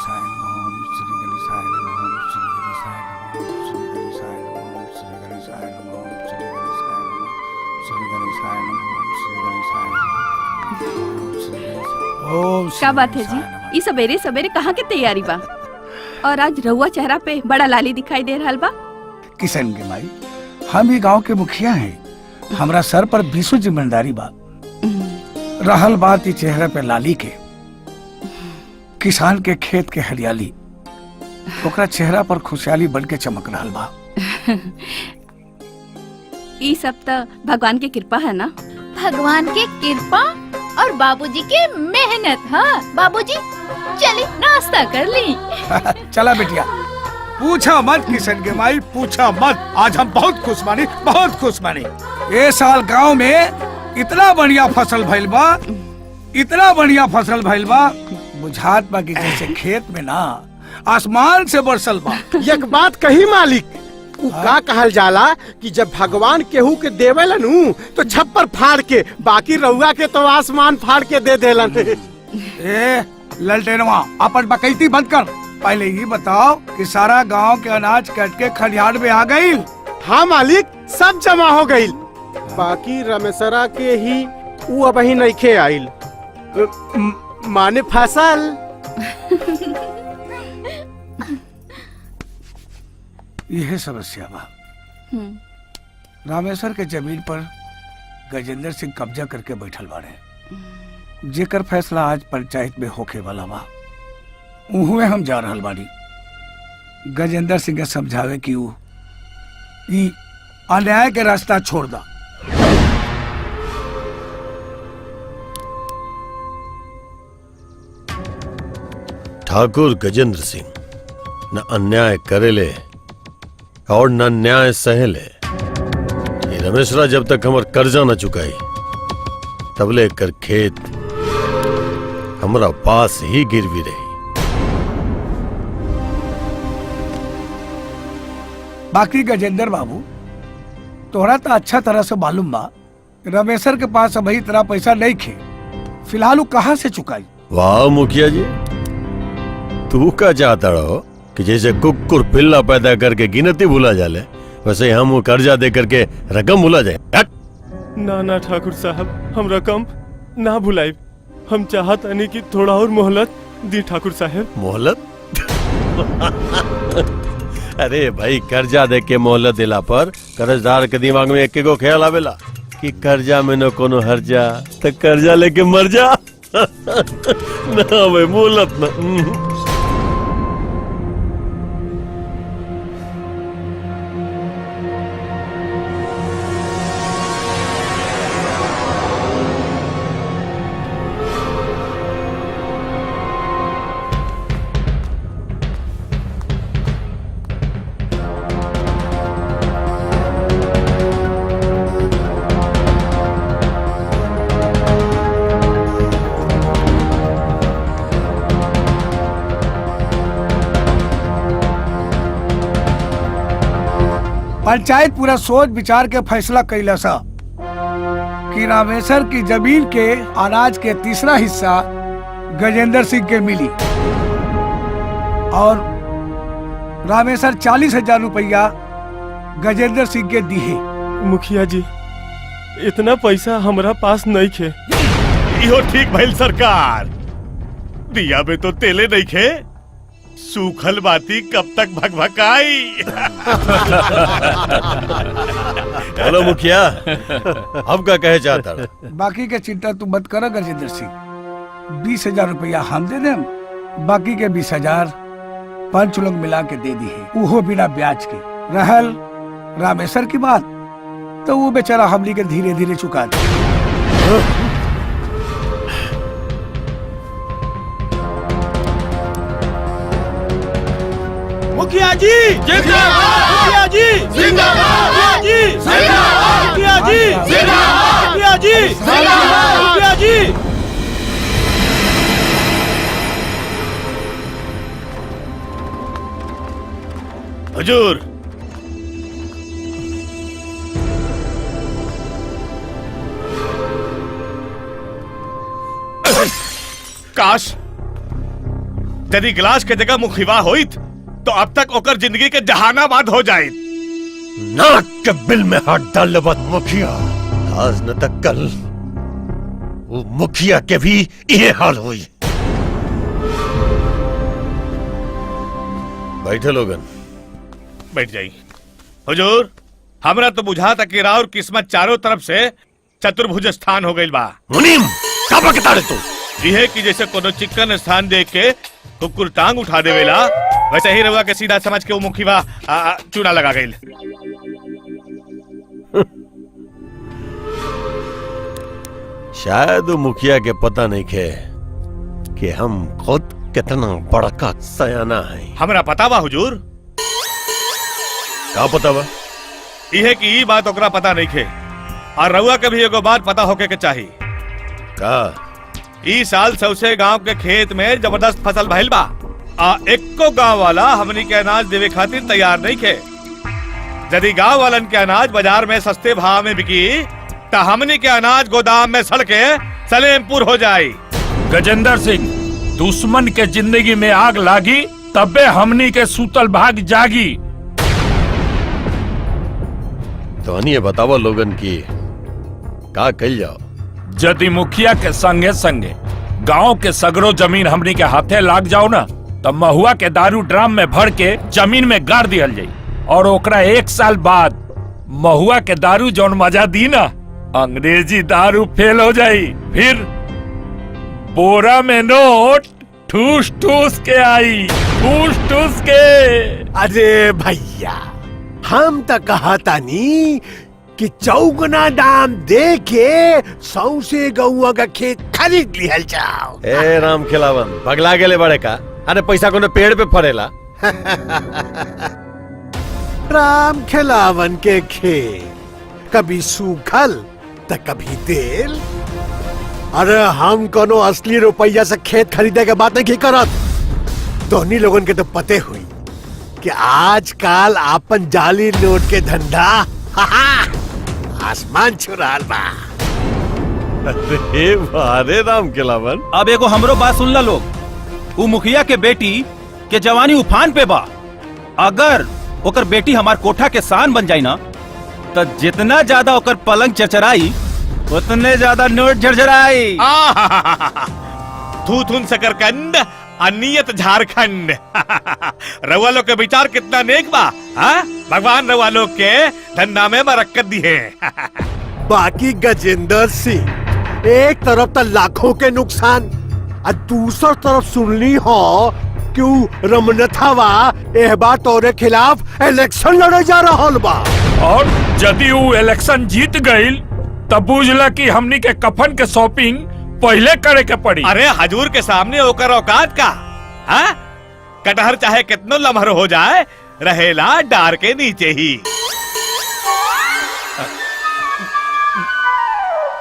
गणेशाय नमः, ओम श्री गणेशाय नमः, ओम श्री गणेशाय नमः, ओम श्री गणेशाय नमः, ओम श्री गणेशाय नमः, ओम श्री गणेशाय नमः, श्री गणेशाय नमः, ओम श्री गणेशाय नमः, ओम श्री गणेशाय, ओम श्री का बात है जी, गणेशाय नमः। ई सवेरे सवेरे कहाँ के तैयारी बा? और आज रहुआ चेहरा पे बड़ा लाली दिखाई दे रहल बा। किशन के माई, हम ही गांव के मुखिया हैं, हमरा सर पर बीसों जिम्मेदारी बा। रहल बात ई चेहरे पे लाली के, किसान के खेत के हरियाली ओकरा चेहरा पर खुशहाली बन के चमक रहल बा। ई सब त भगवान के कृपा है ना। भगवान के कृपा और बाबूजी के मेहनत। हाँ बाबूजी, चली नाश्ता कर ली। चला बिटिया, पूछा मत किशन के माई, पूछा मत। आज हम बहुत खुश मानी, बहुत खुश मानी। ये साल गांव में इतना बढ़िया फसल भइल बा, इतना बढ़िया फसल भइल बा, बुझात बा कि जैसे खेत में ना आसमान से बरसल बा। एक बात कही मालिक, उ का कहल जाला कि जब भगवान केहू के देवेलन उ तो छप्पर फाड़ के, बाकी रउआ के तो आसमान फाड़ के दे देलन। ए ललटेनवा, अपन बकैती बंद कर। पहले ये बताओ कि सारा गांव के अनाज कट के खलिहान में आ गई? हाँ मालिक, सब जमा हो गईल, बाकी रमेशरा के ही उ अब ही नइखे आइल, माने फसल। यह समस्या बा। रामेश्वर के जमीन पर गजेंद्र सिंह कब्जा करके बैठल बाड़े, जेकर फैसला आज पंचायत में होखे वाला बा। उहुए हम जा रहल बानी गजेंद्र सिंह के समझावे कि ऊ ई अन्याय के रास्ता छोड़ दा। ठाकुर गजेंद्र सिंह न अन्याय करेले और न न्याय सहेले। ये रमेशरा जब तक हमर कर्जा न चुकाई तबले कर खेत हमरा पास ही गिरवी रही। बाकी गजेंद्र बाबू, तोहरा तो अच्छा तरह से मालूम बा रमेशर के पास अभी इतना पैसा नहीं खे, फिलहाल वो कहाँ से चुकाई? वाह मुखिया जी, तू का चाहता रहो कि जैसे कुकुर पिल्ला पैदा करके गिनती भूला जाले, वैसे हम वो कर्जा दे करके रकम भूला जाए। हट! ना ना ठाकुर साहब, हम रकम ना भुलाइब। हम चाहत आनी कि थोड़ा और मोहलत दी ठाकुर साहब। मोहलत? अरे भाई, कर्जा दे के मोहलत दिला पर कर्जदार के दिमाग में एक गो ख्याल आवेला कि कर्जा में न कोनो हर्जा, तो कर्जा लेके मर जा। ना भाई, मोहलत ना। पंचायत पूरा सोच विचार के फैसला कैला सा कि रामेश्वर की जमीन के अनाज के तीसरा हिस्सा गजेंद्र सिंह के मिली और रामेश्वर 40,000 रुपया गजेंद्र सिंह के दिए। मुखिया जी, इतना पैसा हमरा पास नहीं खे। इहो ठीक भइल सरकार, दिया में तो तेले नहीं खे, सूखल बाती कब तक भकभकाई। बोलो मुखिया, अब का कहे चाहता? बाकी के चिंता तू मत कर गजेंद्र सिंह, 20,000 रुपया हम they them, बाकी के 20,000 पंच लोग मिला के दे दी है, उहो बिना ब्याज के। रहल रामेश्वर की बात तो वो बेचारा हमनी के धीरे धीरे चुका दे। मुखिया जी जिंदाबाद, मुखिया जी जिंदाबाद, मुखिया जी जिंदाबाद, मुखिया जी जिंदाबाद, मुखिया जी जिंदाबाद, मुखिया जी। हुजूर, काश यदि गिलास के जगह मुखिवा होइत तो अब तक ओकर जिंदगी के जहानाबाद हो जाइत। नाक के बिल में हाथ डाल बाद मुखिया, आज न तक कल वो मुखिया के भी ये हाल हुई। बैठे लोगन, बैठ जाई। हुजूर, हमरा तो बुझा था कि राउर किस्मत चारों तरफ से चतुर्भुज स्थान हो गई बा। मुनीम, का बकताड़े तू? इहे कि जैसे कोनो चिकन स्थान देख के कुकुर टांग उठा देवेला, वैसे ही रउआ के सीधा समझ के वो मुखिवा चूना लगा गई। शायद वो मुखिया के पता नहीं खे कि हम खुद कितना बड़का सयाना है। हमरा पता बा हुजूर। का पता बा? इहे कि ई बात ओकरा पता नहीं खे, और रउआ के भी एगो बात पता होके के चाही। का? ई साल सौसे गांव के खेत में जबरदस्त फसल भइल बा, आ एको गांव वाला हमनी के अनाज देवे खातिर तैयार नहीं खे। यदि गांव वालन के अनाज बाजार में सस्ते भाव में बिकी त हमनी के अनाज गोदाम में सड़ के सलेमपुर हो जाई। गजेंद्र सिंह, दुश्मन के जिंदगी में आग लागी तबे हमनी के सूतल भाग जागी। तो ये बतावा लोगन की का कल जाओ। यदि मुखिया के संगे संगे गांव के सगरो जमीन हमनी के हाथे लाग जाओ ना, तब महुआ के दारू ड्राम में भर के जमीन में गाड़ दिहल जाई, और ओकरा 1 साल बाद महुआ के दारू जौन मजा दी ना, अंग्रेजी दारू फेल हो जाई। फिर बोरा में नोट ठूस ठूस के आई, ठूस ठूस के। अरे भैया, हम तो कहता नी कि चौगुना दाम दे के सौसे गौआ का खेत खरीद लिहल जाओ। ए राम खिलावन, पगला गेले बड़े का? अरे पैसा कोनो पेड़ पे फरेला? राम खिलावन के खेत कभी सूखल त कभी तेल। अरे हम कोनो असली रुपया से खेत खरीदे के बात नहीं करत। दोनों लोगन के तो पते हुई कि आजकल आपन जाली नोट के धंधा आसमान छू रहल बा। अरे अरे राम खिलावन, अब एगो हमरो बात सुन ला लोग। उ मुखिया के बेटी के जवानी उफान पे बा। अगर ओकर बेटी हमार कोठा के शान बन जाई ना, तो जितना ज्यादा ओकर पलंग चरचराई उतने ज्यादा नोट झरझराई। थूथुन शकरकंद अनियत झारखंड। रउआ लोग के विचार कितना नेक बा। हाँ? भगवान रउआ लोग के धंधा में बरकत दी है। बाकी गजेंद्र सिंह, एक तरफ तो लाखों के नुकसान और दूसर तरफ सुनली हो कि उ रमनथावा एह बार तोरे खिलाफ इलेक्शन लड़े जा रहल बा। और यदि उ इलेक्शन जीत गईल तब बुझला कि हमनी के कफन के शॉपिंग पहले करे के पड़ी। अरे हजूर के सामने ओकर औकात का, हाँ? कटहर चाहे कितनो लम्हर हो जाए, रहेला डार के नीचे ही।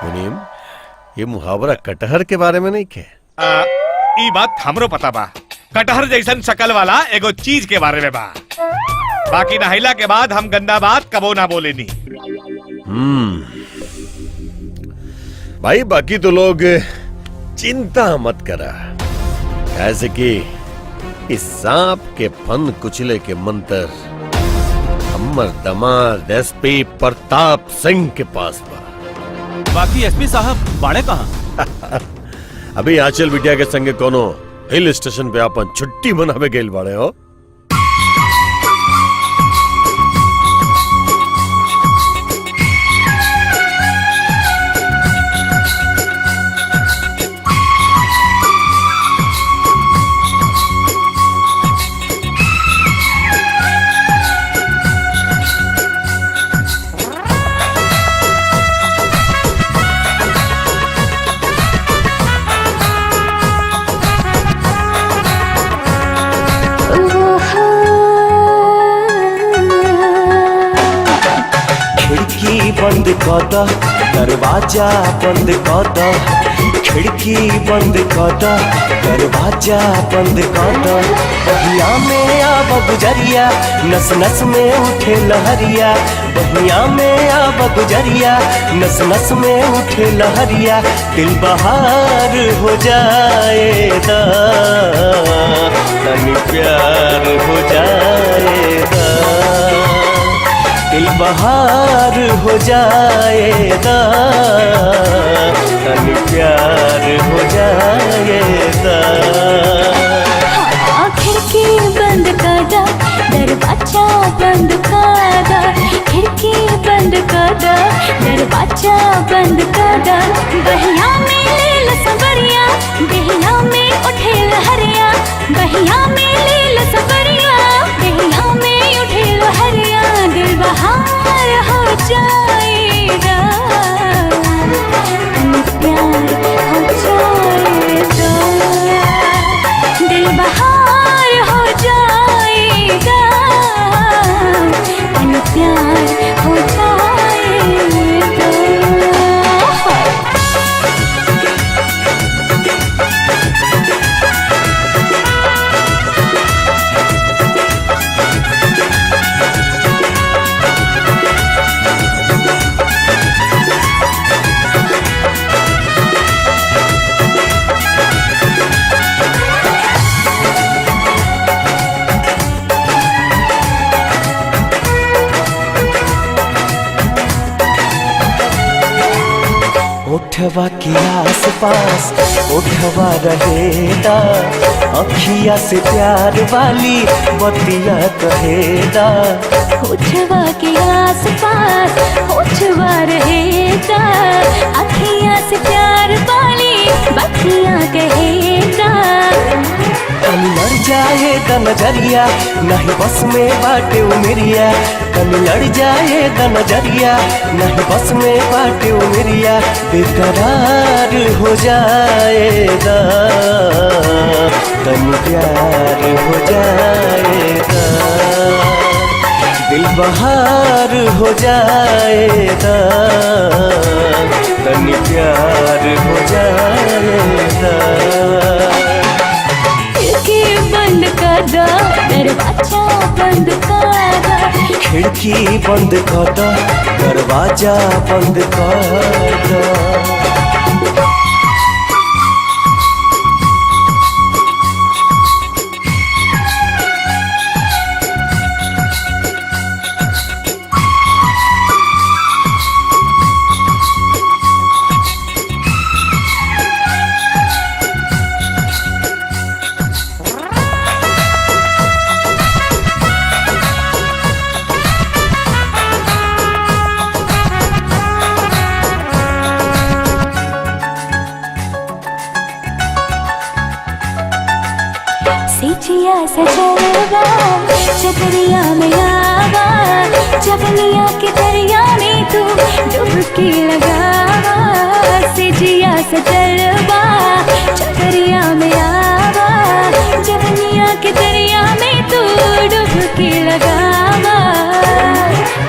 मुनीम, ये मुहावरा कटहर के बारे में नहीं खे। ई बात हमरो पता बा। कटहर जैसन शकल वाला एगो चीज के बारे में बा। बाकी नहैला के बाद हम गंदा बात कबो ना बोलेनी। भाई बाकी तो लोग चिंता मत करा, ऐसे कि इस सांप के फन कुचले के मंत्र हमर दमाद एसपी प्रताप सिंह के पास बा। बाकी एसपी साहब बाड़े कहाँ? अभी आंचल बिटिया के संगे कोनो हिल स्टेशन पे अपन छुट्टी मनावे गइल बाड़े हो। खिड़की बंद कर द, दरवाजा बंद कर द, खिड़की बंद कर द, दरवाजा बंद कर द। बहिया में आब गुजरिया, नस नस में उठे लहरिया। बहिया में आब गुजरिया, नस नस में उठे लहरिया। दिल बहार हो जाए दा, जाएगा, दिल बहार हो जाएगा, तन प्यार हो जाएगा। खिड़की बंद कर दा, दरवाजा बंद कर दा, खिड़की बंद कर दा, दरवाजा बंद कर दा। बहिया में ले सवरिया, बहिया में उठे हरिया, बहिया में ले सवरिया, बहिया में उठे हरिया, दिल बहार हो जाएगा, प्यार हो जाएगा, दिल बहार हो जाएगा, प्यार हो जाएगा। ओठवा के आस पास ओठवा रहेदा, अखिया से प्यार वाली बतिया कहेदा। ओठवा के आस पास ओठवा रहेदा, अखिया से प्यार वाली बतिया कहेदा। तन लड़ जाए त नजरिया, नहीं बस में बाटे उमरिया, तन लड़ जाए त नजरिया, नहीं बस में बाटे उमरिया, बेकरार हो जाएगा, तन प्यार हो जाएगा, दिल बहार हो जाएगा, तन प्यार हो जाएगा। खिड़की बंद कर दो, दरवाजा बंद कर दो, खिड़की बंद कर दो, दरवाजा बंद कर दो। सेजिया सजलवा चदरिया में आवा, जवनिया के दरिया में तू डुबकी लगावा। सेजिया सजलवा चदरिया में आवा, जवनिया के दरिया में तू डुबकी लगावा।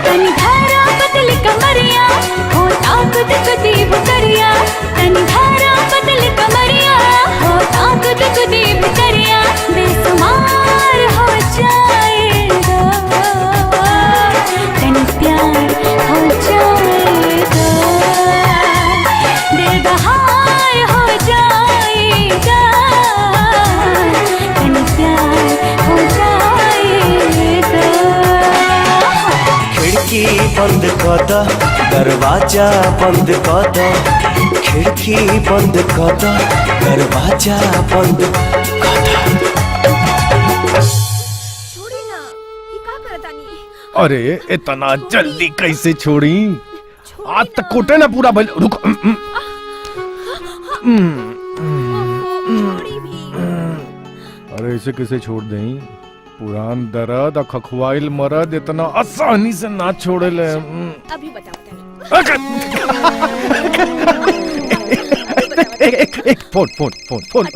तनी धारा पतली कमरिया, हो ताकत कुदी बुकरिया, तनी धारा पतली कमरिया, हो ताकत कुदी बुकरिया, बेसुमार हो जाएगा, तन प्यार हो जाएगा, दिल बहार हो जाएगा, तन प्यार हो जाएगा। खिड़की बंद कर दो, दरवाजा बंद कर दो, खिड़की बंद कर दो, दरवाजा बंद कर दो। अरे इतना जल्दी कैसे छोड़ी? आज तक कोटे ना पूरा भइल। रुक, अरे इसे कैसे छोड़ दें? पुरान दर्द और खखवाइल मरद इतना आसानी से ना छोड़े ले। अभी बताओ। एक फोन फोन फोन फोन।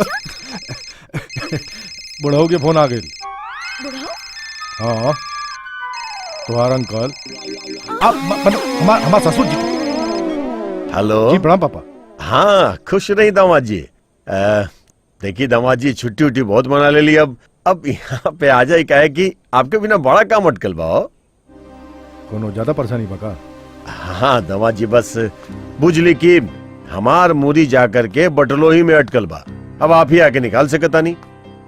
बुढ़ाऊ के फोन आ गई। हाँ तुम्हारा अंकल, आप हमारा ससुर जी। हेलो जी, प्रणाम पापा। हाँ खुश रही दामाद जी। देखिए दामाद जी, छुट्टी उट्टी बहुत मना ले ली, अब यहाँ पे आ जाए। क्या है कि आपके बिना बड़ा काम अटकल बा। कोनो ज्यादा परेशानी बका? हाँ दामाद जी, बस बुझ ली कि हमार मूरी जा करके बटलोही में अटकल बा। अब आप ही आके निकाल सकता नहीं।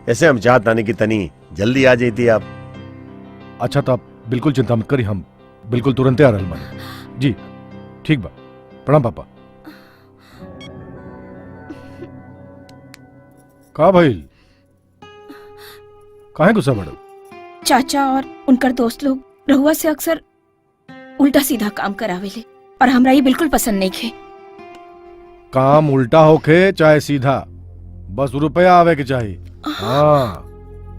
ऐसे हम चाहता नहीं कि तनी जल्दी आ जाती आप। अच्छा तो आप बिल्कुल चिंता मत करी, हम बिल्कुल तुरंते आ रहल बानी। जी ठीक बा, प्रणाम पापा। का भइल, काहे गुस्सा बड़ो? चाचा और उनकर दोस्त लोग रहुआ से अक्सर उल्टा सीधा काम करावेले और हमरा ये बिल्कुल पसंद नहीं खे। काम उल्टा होखे चाहे सीधा, बस रुपया आवे के चाहिए। हाँ,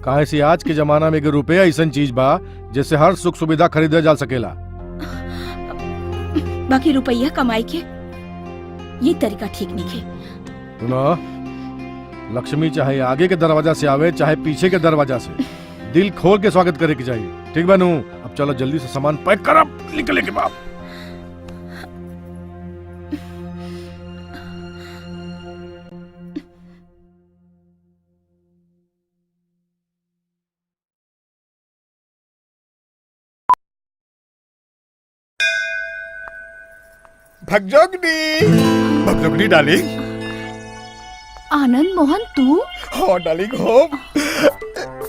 काहे से आज के जमाना में रुपया ऐसा चीज बा जैसे हर सुख सुविधा खरीदा जा सकेला। बाकी रुपया कमाई के ये तरीका ठीक नहीं खे। सुनो, लक्ष्मी चाहे आगे के दरवाजा से आवे चाहे पीछे के दरवाजा से, दिल खोल के स्वागत करे के चाहिए। ठीक बनू, अब चलो जल्दी से सामान पैक कर, अब निकले के बाप। भगजोगनी, भगजोगनी डार्लिंग। आनंद मोहन तू? हो डार्लिंग हो।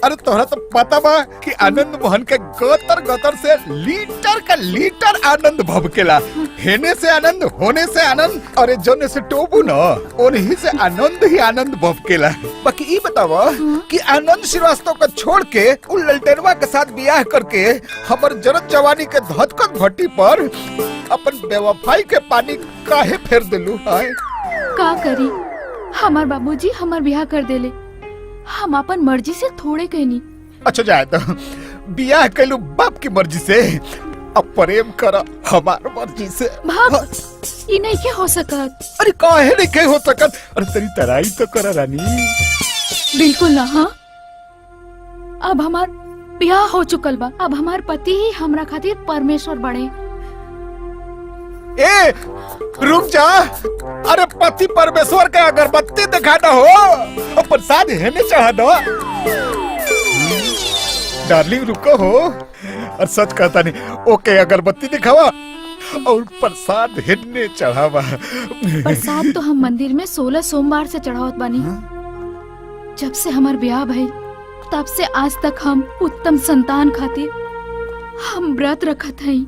अरे तोहरा तो पता बा कि आनंद मोहन के गोतर गोतर से लीटर का लीटर आनंद भभकेला। हेने से आनंद, होने से आनंद, अरे जोने से टोबू न ओनही से आनंद ही आनंद भभकेला। बाकी ई बतावा कि आनंद श्रीवास्तव का छोड़ के उन ललटेनवा के साथ बियाह करके हमर जरत जवानी के धधकत भट्टी पर अपन बेवफाई के पानी काहे फेर देलू? हाय का करी, हमार बाबूजी हमार बियाह कर देले, हम अपन मर्जी से थोड़े कहनी। अच्छा जाए तो बियाह कैलू बाप की मर्जी से, अब प्रेम कर हमार मर्जी से। भाग, ई नहीं के हो सकत। अरे काहे नहीं के हो सकत? अरे तेरी तराई तो कर रानी। बिल्कुल ना। हाँ, अब हमार बियाह हो चुकल बा, अब हमार पति ही हमरा खातिर परमेश्वर बने। ए रुक जा, अरे पति परमेश्वर के अगरबत्ती दिखाना हो और प्रसाद हेने चढ़ा दो। डार्लिंग रुको हो, और सच कहता नहीं, ओके अगरबत्ती दिखावा और प्रसाद हेने चढ़ावा। प्रसाद तो हम मंदिर में 16 सोमवार से चढ़ावत बानी। जब से हमार ब्याह भई तब से आज तक हम उत्तम संतान खातिर हम व्रत रखत हई।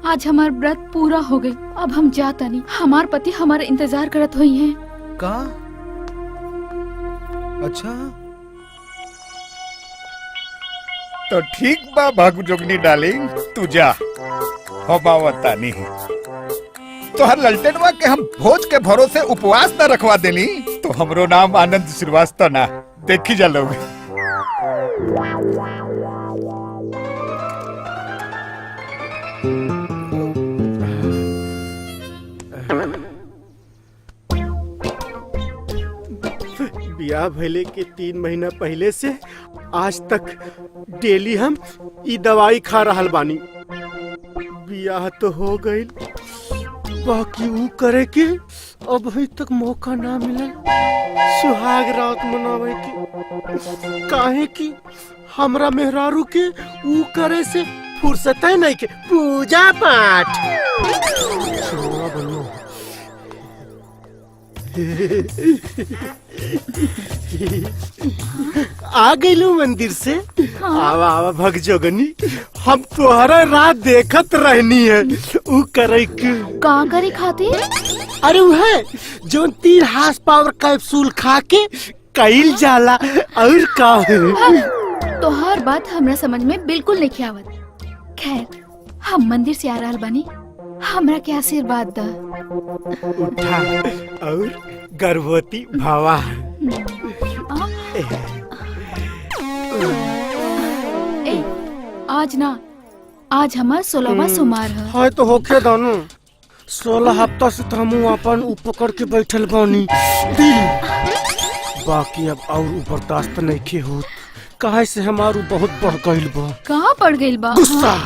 आज हमार व्रत पूरा हो गई, अब हम जाता नहीं, हमार पति हमारा इंतजार करत हुई हैं। का? अच्छा तो ठीक बा भागु जोगनी डार्लिंग, तू जा, हम आवता नहीं। तो हर ललटेनवा के हम भोज के भरोसे उपवास न रखवा देली तो हमरो नाम आनंद श्रीवास्तव ना। देखी जा लोग। बियाह भइले के 3 महीना पहले से आज तक डेली हम ई दवाई खा रहल बानी। बियाह तो हो गईल, बाकी ऊ करे के अभी तक मौका ना मिलल सुहाग रात मनावे के। काहे कि हमरा मेहरारू के ऊ करे से फुर्सत नहीं के पूजा पाठ। आ गईलू मंदिर से? हाँ। आवा आवा भगजोगनी, हम तोहरा रात देखत रहनी है। ऊ करे का करे खातिर? अरे ऊ है जो 3 हार्स पावर कैप्सूल खा के कईल जाला। और का तोहार बात हमरा समझ में बिल्कुल नहीं आवत। खैर हम मंदिर से आ रहल बानी, हमरा के आशीर्वाद द। उठा और गर्भवती भावा। ए, आज ना, आज हमार 16वां सोमवार है। हाय तो होखे दानू, 16 हफ्ता से तो हम अपन ऊ पकड़ के बैठल बानी दिल। बाकी अब और बर्दाश्त नहीं के होत, काहे से हमारू बहुत बढ़ गइल बा। कहाँ बढ़ गइल बा? गुस्सा।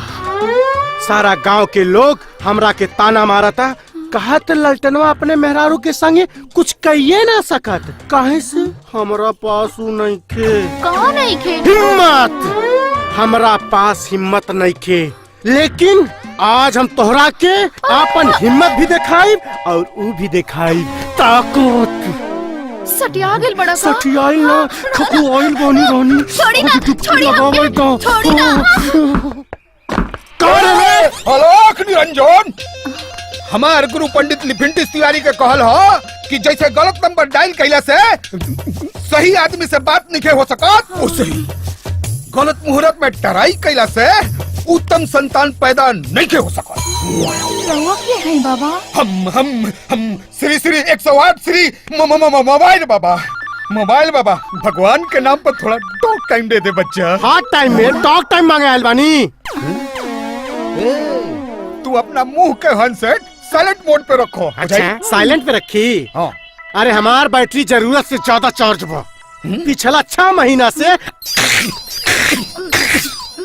सारा गांव के लोग हमरा के ताना मारता, कहत ललटनवा अपने मेहरारू के संगे कुछ कहिए ना सकत। काहे से हमरा पास ऊ नहीं खे। कहाँ नहीं खे? हिम्मत, हमरा पास हिम्मत नहीं खे, लेकिन आज हम तोहरा के आपन हिम्मत भी दिखाई और ऊ भी दिखाई ताकत। सटिया गेल बड़ा का? सटियाइल ना, खकुआइल बानी रानी। छोड़ी ना, छोड़ी ना, छोड़ी ना। कौन है? आलोक निरंजन, हमार गुरु पंडित लिपिंटिस तिवारी के कहल हो कि जैसे गलत नंबर डायल कैला से सही आदमी से बात नहीं हो सकत, उसे गलत मुहूर्त में टराई कैला से उत्तम संतान पैदा नहीं के हो सकत। रहुआ के हैं बाबा? हम हम हम श्री श्री 108 श्री मोबाइल बाबा, मोबाइल बाबा। भगवान के नाम पर थोड़ा टॉक टाइम दे दे बच्चा। हार्ड टाइम में टॉक टाइम मांगे आयल बानी। तू अपना मुंह के हैंडसेट साइलेंट मोड पे रखो। अच्छा, साइलेंट पे रखी? हाँ। अरे हमार बैटरी जरूरत से ज्यादा चार्ज बा, पिछला 6 महीना से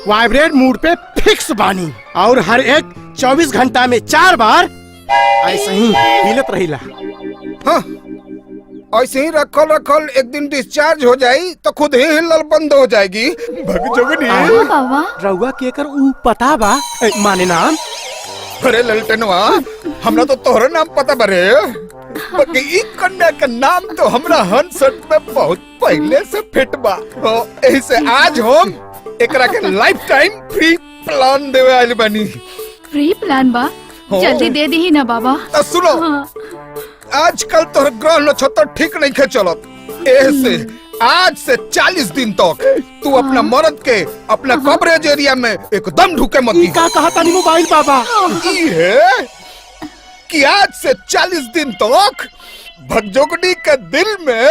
वाइब्रेट मोड पे फिक्स बानी और हर एक 24 घंटा में 4 बार ऐसे ही हिलत रहिला। हाँ, ऐसे ही रखल रखल एक दिन डिस्चार्ज हो जाई तो खुद ही हिलल बंद हो जाएगी। भग जोगनी। बाबा रउआ के कर ऊ पता बा माने नाम? अरे ललटनवा, हमरा तो तोहरा नाम पता बरे, बाकी ई कन्या के नाम तो हमरा हंसट में बहुत पहले से फिट बा। तो एही से आज हम एकरा के लाइफ टाइम फ्री प्लान देवे आइल बानी। फ्री प्लान बा? जल्दी दे दी ना बाबा। तो सुनो, आजकल तोहर ग्रह नक्षत्र ठीक नहीं खे चलत, एही से आज से 40 दिन तक तू अपना मर्द के अपना कवरेज एरिया में एकदम ढुके मत। का कहा तानी मोबाइल बाबा? ई है कि आज से 40 दिन तक भगजोगनी के दिल में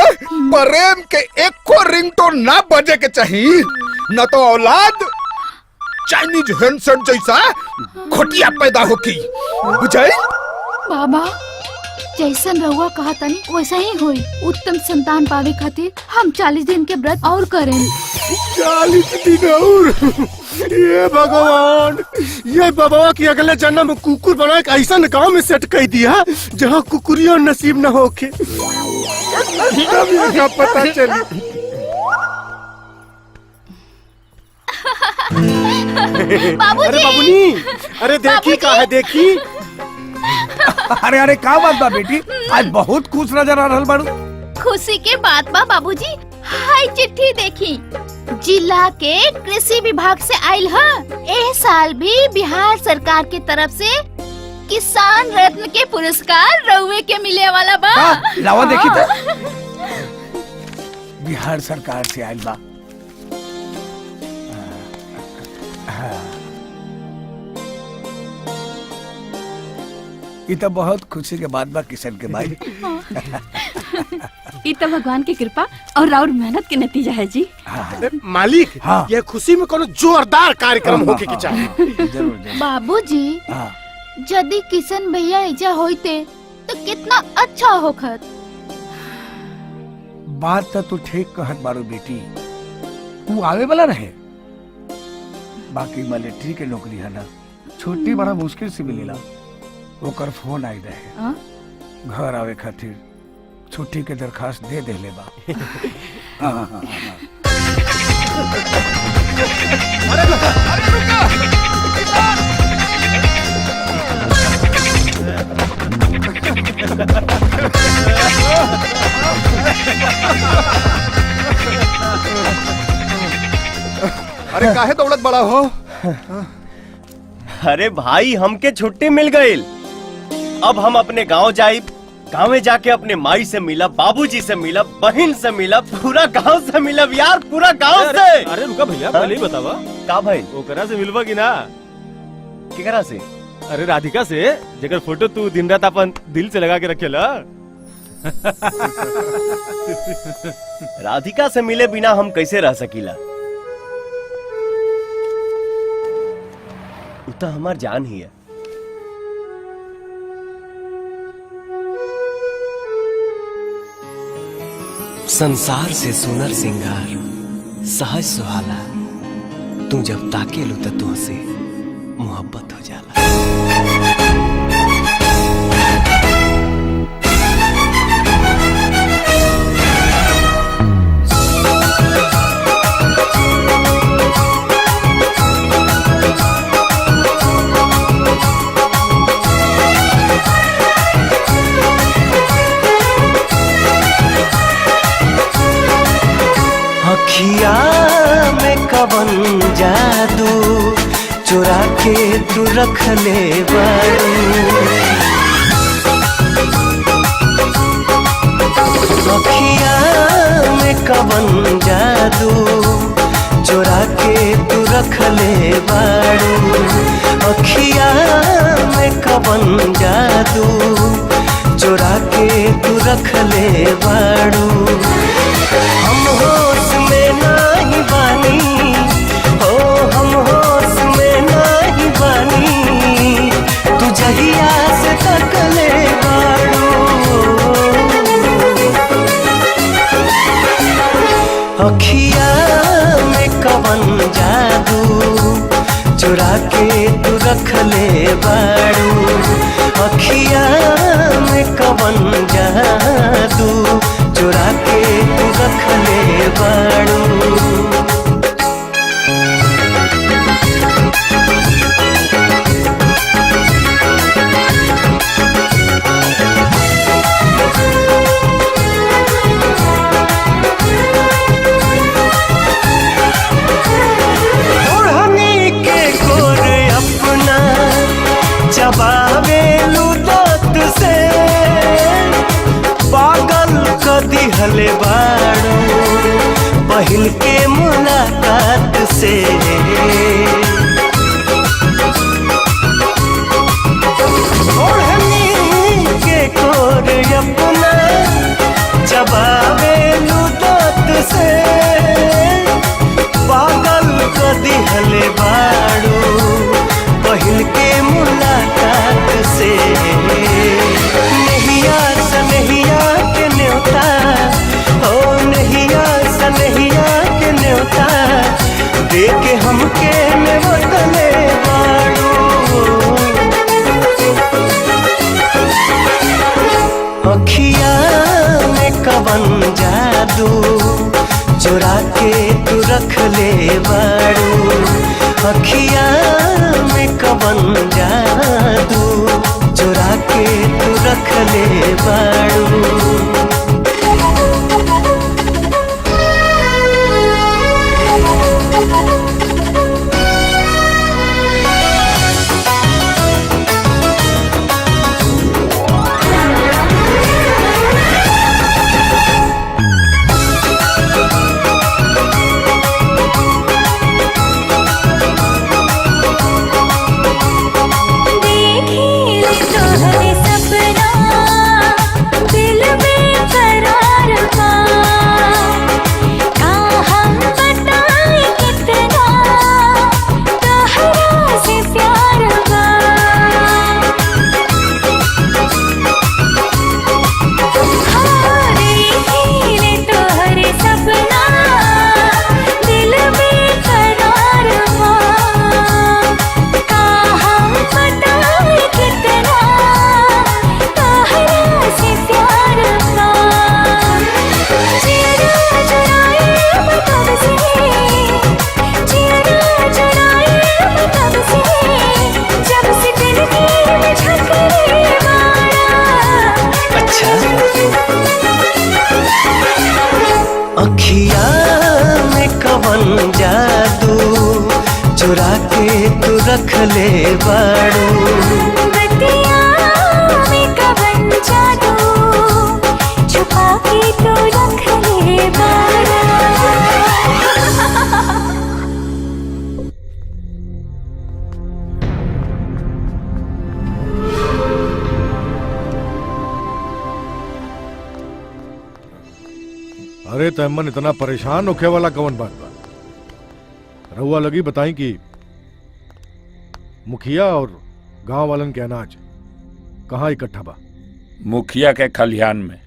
प्रेम के एको रिंगटोन ना बजे के चाहिए, न तो औलाद चाइनीज हैंडसेट जैसा घोटिया पैदा होगी। बुझाई? बाबा जैसन रहुआ कहा तानी वैसा ही होई। उत्तम संतान पावे खातिर हम 40 दिन के व्रत और करें। 40 दिन और? ये भगवान, ये बाबा की अगले जन्म कुकुर बना के ऐसा गांव में सेट कर दिया जहाँ कुकुरियों नसीब न होके। तब ये पता चली। बाबूजी! अरे बाबूनी, अरे देखी का है देखी। अरे अरे का बात बा बेटी, आज बहुत खुश नजर आ रहल बाड़ू। खुशी के बात बा बाबूजी, हाय चिट्ठी देखी, जिला के कृषि विभाग से आयल है। एह साल भी बिहार सरकार के तरफ से किसान रत्न के पुरस्कार रउए के मिले वाला बा। लावा देखी तो बिहार सरकार से आयल बा। ये तो बहुत खुशी के बात बा किशन के भाई। ये तो भगवान की कृपा और राउर मेहनत के नतीजा है जी। मालिक, हाँ। ये खुशी में कोनो जोरदार कार्यक्रम होके के चाहिए। बाबूजी, यदि किशन भैया ऐजा होते तो कितना अच्छा होखत। बात तो तू ठीक कहत बारू बेटी, तू आवे वाला रहे, बाकी मिलिट्री के नौकरी है ना, छुट्टी बड़ा मुश्किल से मिलेला। ओकर फोन आई रहे, घर आवे खातिर छुट्टी के दरखास्त दे देले बा। हाँ। अरे रुका। अरे काहे दौलत बड़ा हो? अरे भाई, हमके छुट्टी मिल गई। अब हम अपने गांव जाइब, गांव में जाके अपने माई से मिलब, बाबूजी से मिलब, बहन से मिलब, पूरा गांव से मिलब यार, पूरा गांव से। अरे रुका भैया, पहले ही बतावा का भाई, ओकरा से मिलबा कि ना? केकरा से? अरे राधिका से, जेकर फोटो तू दिन रात अपन दिल से लगा के रखेला। राधिका से मिले बिना हम कैसे रह सकीला? उतना हमार जान ही है। संसार से सुनर सिंगार सहज सुहाला, तू जब ताके लो तो तुहसे मोहब्बत हो जाला। अखिया में कवन जादू चुरा के तू रख ले बारू। अखिया में कवन जादू चुरा के तू रख ले बारू। अखिया में कवन जादू चुरा के तू रख ले बारू। हम होश में नाही बानी, हो हम होश में नाही बानी, तू जहिया से तकले बारू। अखिया में कवन जादू चुरा के तू रख ले बारू। अखिया में कवन जादू चुरा के तू रख ले बारू। ओढ़नी के गोर अपना चबावेलू दांत से, पागल क दिहले बारू पहिल के मुलाकात से। ओढ़नी के गोर अपना चबावेलू दांत से, पागल क दिहले बारू पहिल के मुलाकात से। नहिया सनहिया के न्योता, ओ नहिया सनहिया के न्योता, दे के हमके नेवतले बारू। अखिया में कवन जादू चुरा के तू रख ले बारू। अखिया में कवन जादू चुरा के तू रख ले बारू। तोहरे सपना दिल में करार बा, का हम बताएं कितना तोहरा से प्यार बा। हाँ देखी तोहरे सपना दिल में करार बा, का हम बताएं कितना तोहरा से प्यार बा। जिया चुराए तब से, जिया चुराए तब से, जब से दिल की झकरे मारा। अच्छा अखिया में कवन जादू चुरा के तू रख ले बारू। बतिया में कवन जादू छुपा के तू रख ले बारा। अरे तैमन इतना परेशान होखे वाला कवन बात बा? रहुआ लगी बताई कि मुखिया और गांव वालन के अनाज कहाँ इकट्ठा बा? मुखिया के खलिहान में।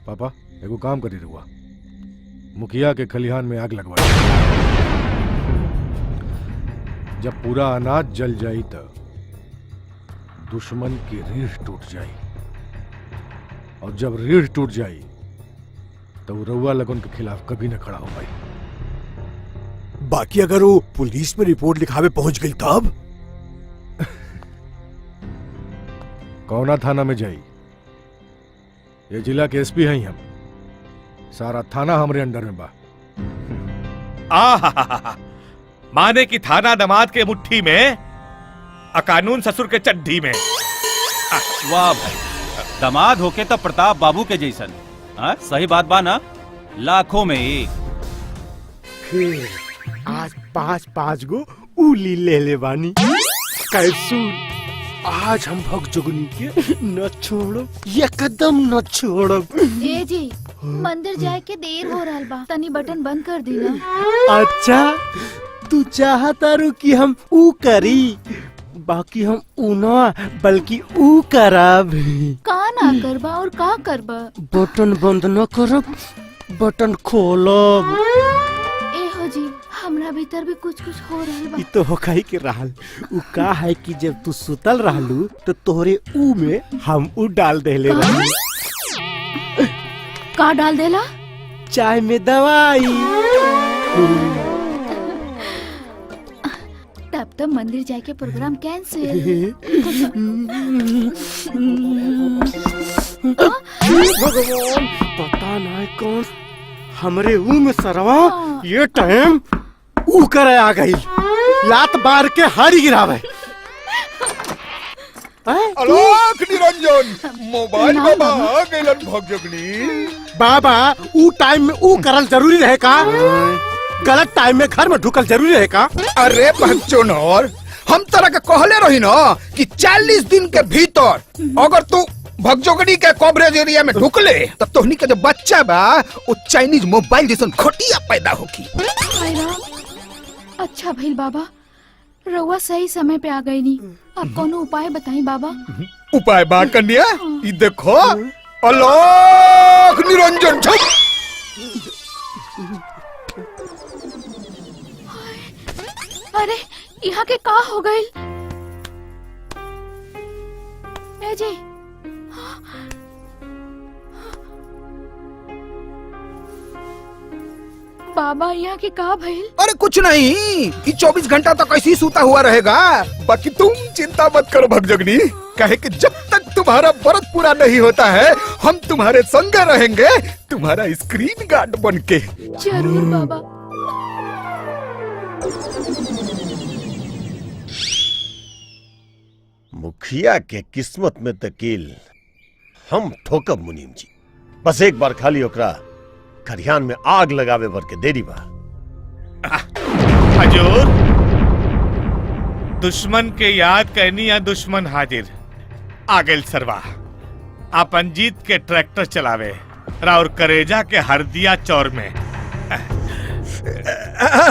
पापा एगो काम करी रहुआ, मुखिया के खलिहान में आग लगवा। जब पूरा अनाज जल जाई त दुश्मन की रीढ़ टूट जाई, और जब रीढ़ टूट जाई तो वो रउआ लगन के खिलाफ कभी न खड़ा हो पाई। बाकी अगर वो पुलिस में रिपोर्ट लिखावे पहुंच गई तब? कौना थाना में जाई? ये जिला के एसपी हैं हम, सारा थाना हमरे अंडर में बा। आहा, माने कि थाना दामाद के मुट्ठी में आ कानून ससुर के चड्ढी में। वाह भाई, दामाद होके तो प्रताप बाबू के जैसन। हाँ, सही बात बा ना? लाखों में एक। फिर आज 5-5 गो उली ले ले बानी कैप्सूल। आज हम भग जोगनी के न छोड़ो, एकदम न छोड़ो। ए जी, मंदिर जाए के देर हो रहल बा, तनी बटन बंद कर दी ना। अच्छा, तू चाहता रू कि हम ऊ करी, बाकी हम ऊ ना बल्कि ऊ करब। का ना करबा और का करबा? बटन बंद न करब, बटन खोलब। ए हो जी, हमरा भीतर भी कुछ कुछ हो रहल बा। ई तो होकाई के रहल। ऊ का है कि जब तू सुतल रहलू तो तोहरे ऊ में हम ऊ डाल देले रहली। का डाल देला? चाय में दवाई। तब तो मंदिर जाए के प्रोग्राम कैंसिल। भगवान, पता नहीं कौन हमरे ऊ में सरवा ये टाइम ऊ करे आ गई, लात बार के हारी गिरावे। अलोक निरंजन, मोबाइल बाबा आ गइलन भगजोगनी। बाबा, ऊ टाइम में ऊ करल जरूरी रहे का? गलत टाइम में घर में ढुकल जरूरी रहे का? अरे बच्चोनर, हम तरह के कहले रही ना कि 40 दिन के भीतर अगर तू भगजोगनी के कवरेज एरिया में ढुकले तो तोहनी के जो बच्चा बा वो चाइनीज मोबाइल जैसन घटिया पैदा होगी। हाय राम, अच्छा भइल बाबा, रउआ सही समय पे आ गई नी। अब कोनो उपाय बताई बाबा? उपाय बा कन्या, ई देखो अलोक निरंजन छप। अरे यहाँ के का हो गइल? ए जी, बाबा यहाँ के का भइल? अरे कुछ नहीं, ये 24 घंटा तक ऐसे ही सूता हुआ रहेगा। बाकी तुम चिंता मत करो भगजोगनी, कहे कि जब तक तुम्हारा व्रत पूरा नहीं होता है हम तुम्हारे संग रहेंगे, तुम्हारा स्क्रीन गार्ड बनके। जरूर बाबा। मुखिया के किस्मत में तकील हम ठोकब मुनीम जी, बस एक बार खाली ओकरा खरियान में आग लगावे भर के देरी बा। हजूर, दुश्मन के याद कहनी या दुश्मन हाजिर आ गइल सरवा। आपन जीत के ट्रैक्टर चलावे राउर करेजा के हरदिया चौर में।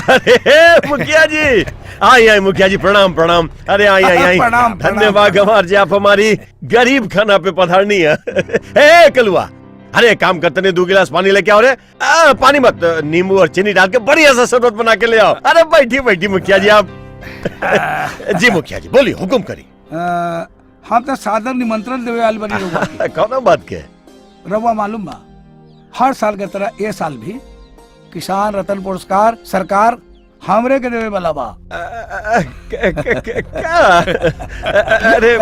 अरे मुखिया जी आई आई, मुखिया जी प्रणाम प्रणाम। अरे आई आई आई, धन्यवाद गंवार जी, आप हमारी गरीब खाना पे पधारनी है। ए कलुआ, अरे काम करते नहीं, 2 गिलास पानी लेके आओ रे। पानी मत, नींबू और चीनी डाल के बढ़िया सा शरबत बना के ले आओ। अरे बैठी बैठी मुखिया जी आप। जी मुखिया जी बोलिए, हुकुम करी। हम तो सादर निमंत्रण देवे आल बनी रउआ। कौन बात के? रउआ मालूम बा, हर साल के तरह ये साल भी किसान रत्न पुरस्कार सरकार हमरे के देवे वाला बा। क्या? अरे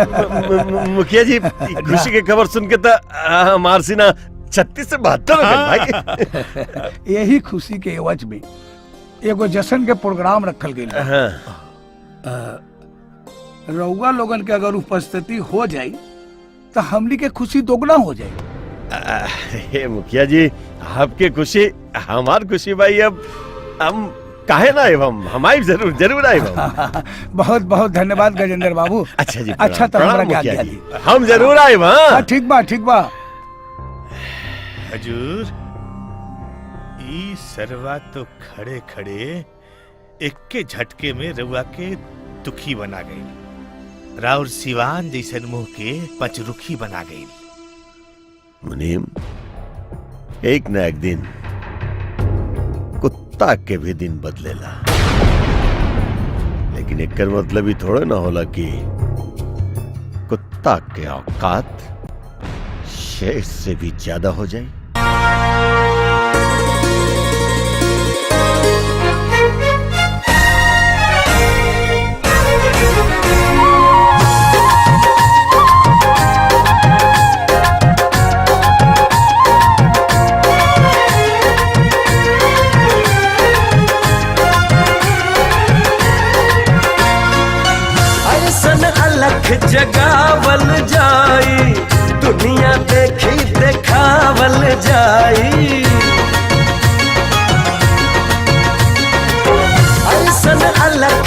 मुखिया जी, खुशी के खबर सुन के तो हमार सीना 36 से 72 हो गए भाई। यही खुशी के एवज में एगो जश्न के प्रोग्राम रखल गइल। रउआ लोगन के अगर उपस्थिति हो जाई तो हमनी के खुशी दोगुना हो जाई। अरे मुखिया जी, आपके खुशी हमार खुशी भाई। अब हम काहे ना आए, हम आए, जरूर जरूर आए। बहुत बहुत धन्यवाद गजेंद्र बाबू। अच्छा जी, अच्छा तो हमरा के आज्ञा दी, हम जरूर आए। हां ठीक बा, ठीक बा। हजूर, ई सरवा तो खड़े खड़े एक झटके में रउआ के दुखी बना गई, राउर सिवान जैसन मुंह के पचरुखी बना गई। मुनीम, एक न एक दिन कुत्ता के भी दिन बदलेला, लेकिन एकर मतलब ही थोड़ा ना होला कि कुत्ता के औकात शेर से भी ज्यादा हो जाए।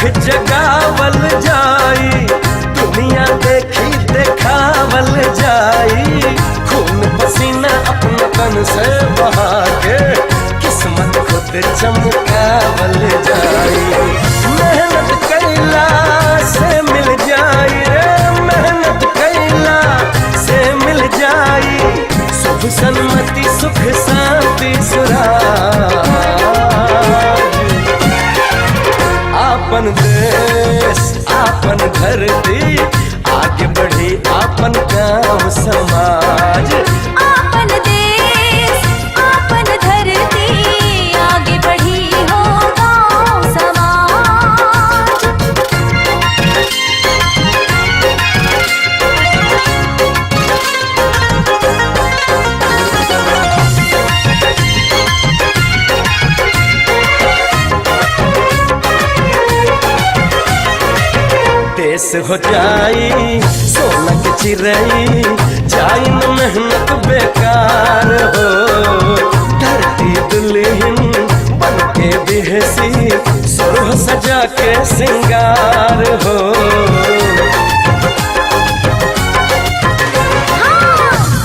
अलख जगावल जाई, दुनिया देखी देखावल जाई। खून पसीना अपना तन से बहा के किस्मत खुद चमकावल जाई। मेहनत कैला से मिल जाई रे, मेहनत कैला से मिल जाई सुख सन्मति सुख शांति सुराज। आपन देश आपन धरती आगे बढ़ी आपन गांव समाज। आपन देश आपन धरती आगे बढ़ी हो गांव समाज। देश हो जाई सोना के चिरई, जाई न मेहनत बेकार हो। धरती दुल्हन बन के बिहसी, सुरह सजा के सिंगार हो।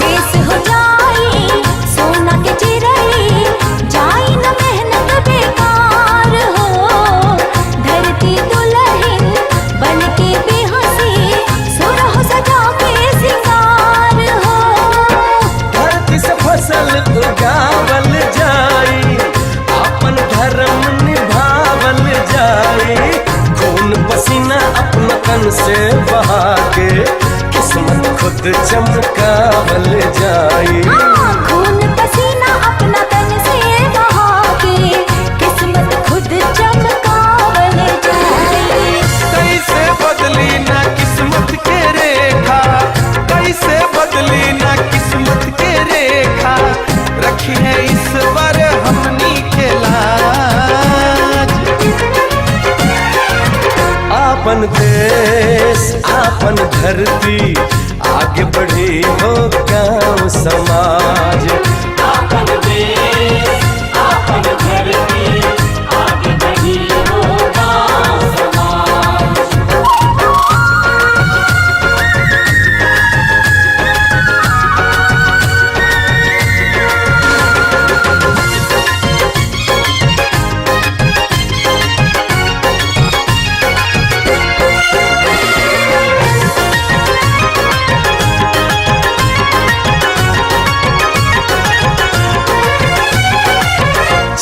देश हो जाई सोना के चिरई, जाई न मेहनत बेकार हो। धरती दुल्हन बन के बेहसी, सुरह सजा के सिंगार हो। धरती से फसल उगावल जाई, अपन धर्म निभावल जाई। खून पसीना अपना तन से बहा के किस्मत खुद चमकावल जाई। हाँ, खून पसीना अपना तन से बहा के किस्मत खुद चमकावल जाई। कैसे बदली ना किस्मत के रेखा, कैसे बदली ना किस्मत के रेखा, रखी है इस बार हमनी के लाज। आपन देश आपन धरती आगे बढ़ी हो गांव समाज। आपन देश आपन धरती आगे बढ़ी हो गांव समाज।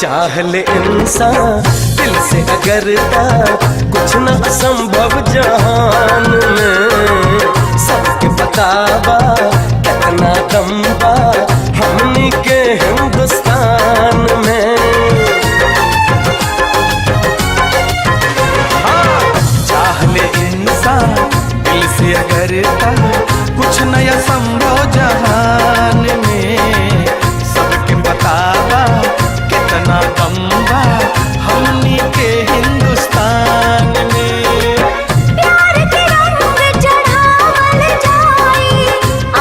चाह ले इंसान दिल से अगर ता, कुछ न असंभव जहान में। सबके बतावा कितना दम बा हमनी के हिंदुस्तान में। हाँ, चाह ले इंसान दिल से अगर ता, कुछ नया संभव जहान में। सबके बतावा कितना दम बा हमनी के हिंदुस्तान में। प्यार के रंग चढ़ावल जाई,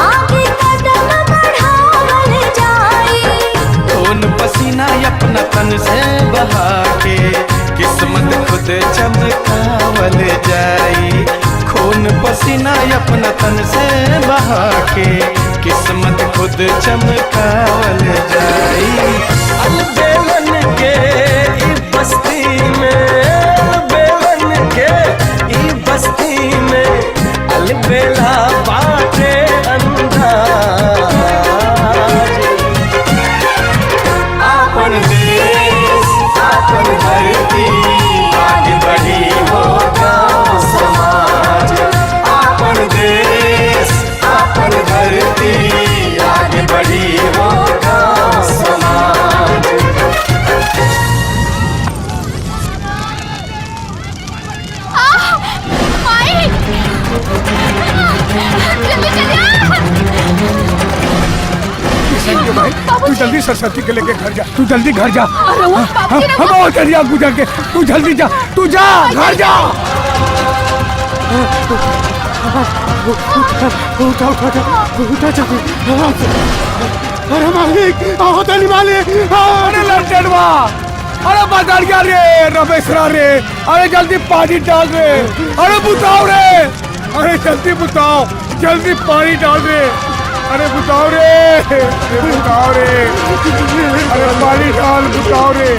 आगे कदम बढ़ावल जाई। खून पसीना अपना तन से बहा के किस्मत खुद चमकावल जाई। खून पसीना अपना तन से बहा के किस्मत खुद चमकावल जाई। अलबेलन के ई बस्ती में, अलबेलन के ई बस्ती में, अलबेला बाटे अंदाज। आपन देश आपन धरती आगे बढ़ी हो गांव समाज। आपन देश आपन धरती आगे बढ़ी हो गांव समाज। किशन के भाई, तू जल्दी सरस्वती के लेके घर जा, तू जल्दी घर जा। हम और जल्दी गुजर के, तू जल्दी जा, तू जा घर जा। उठा उठा उठा जल्दी। अरे मालिक, आओ तली मालिक। अरे लड़वा, अरे बदरिया रे, रमेशरा रे, अरे जल्दी पानी डाल रे, अरे बुताओ रे, अरे जल्दी बुताओ, जल्दी पानी डाल रे, अरे बुताओ रे, अरे बुताओ रे, अरे पानी डाल, बुताओ रे,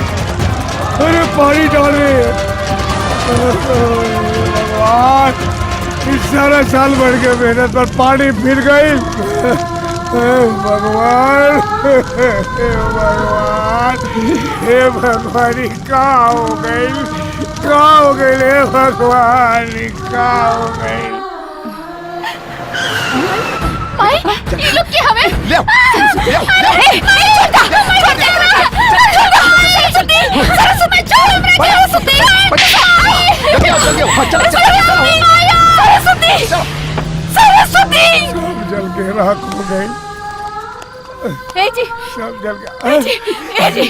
अरे पानी डाल रे। भगवान, इस सारा साल भर के मेहनत पर पानी फिर गई। भगवान, भगवान, हे भगवान, का हो गई, का हो गई हे भगवान, का हो गई। माई, ये लोग क्या हमें? ले आओ, ले आओ, ले आओ। छोड़ दे, सरस्वती, सरस्वती, छोड़ हमरा के, सरस्वती, जल्दी आओ, जल्दी आओ, हाँ, चलो, चलो, चलो। सरस्वती, सरस्वती, सब जल के राख हो गई। ए जी, सब जल गया। ए जी, ए जी,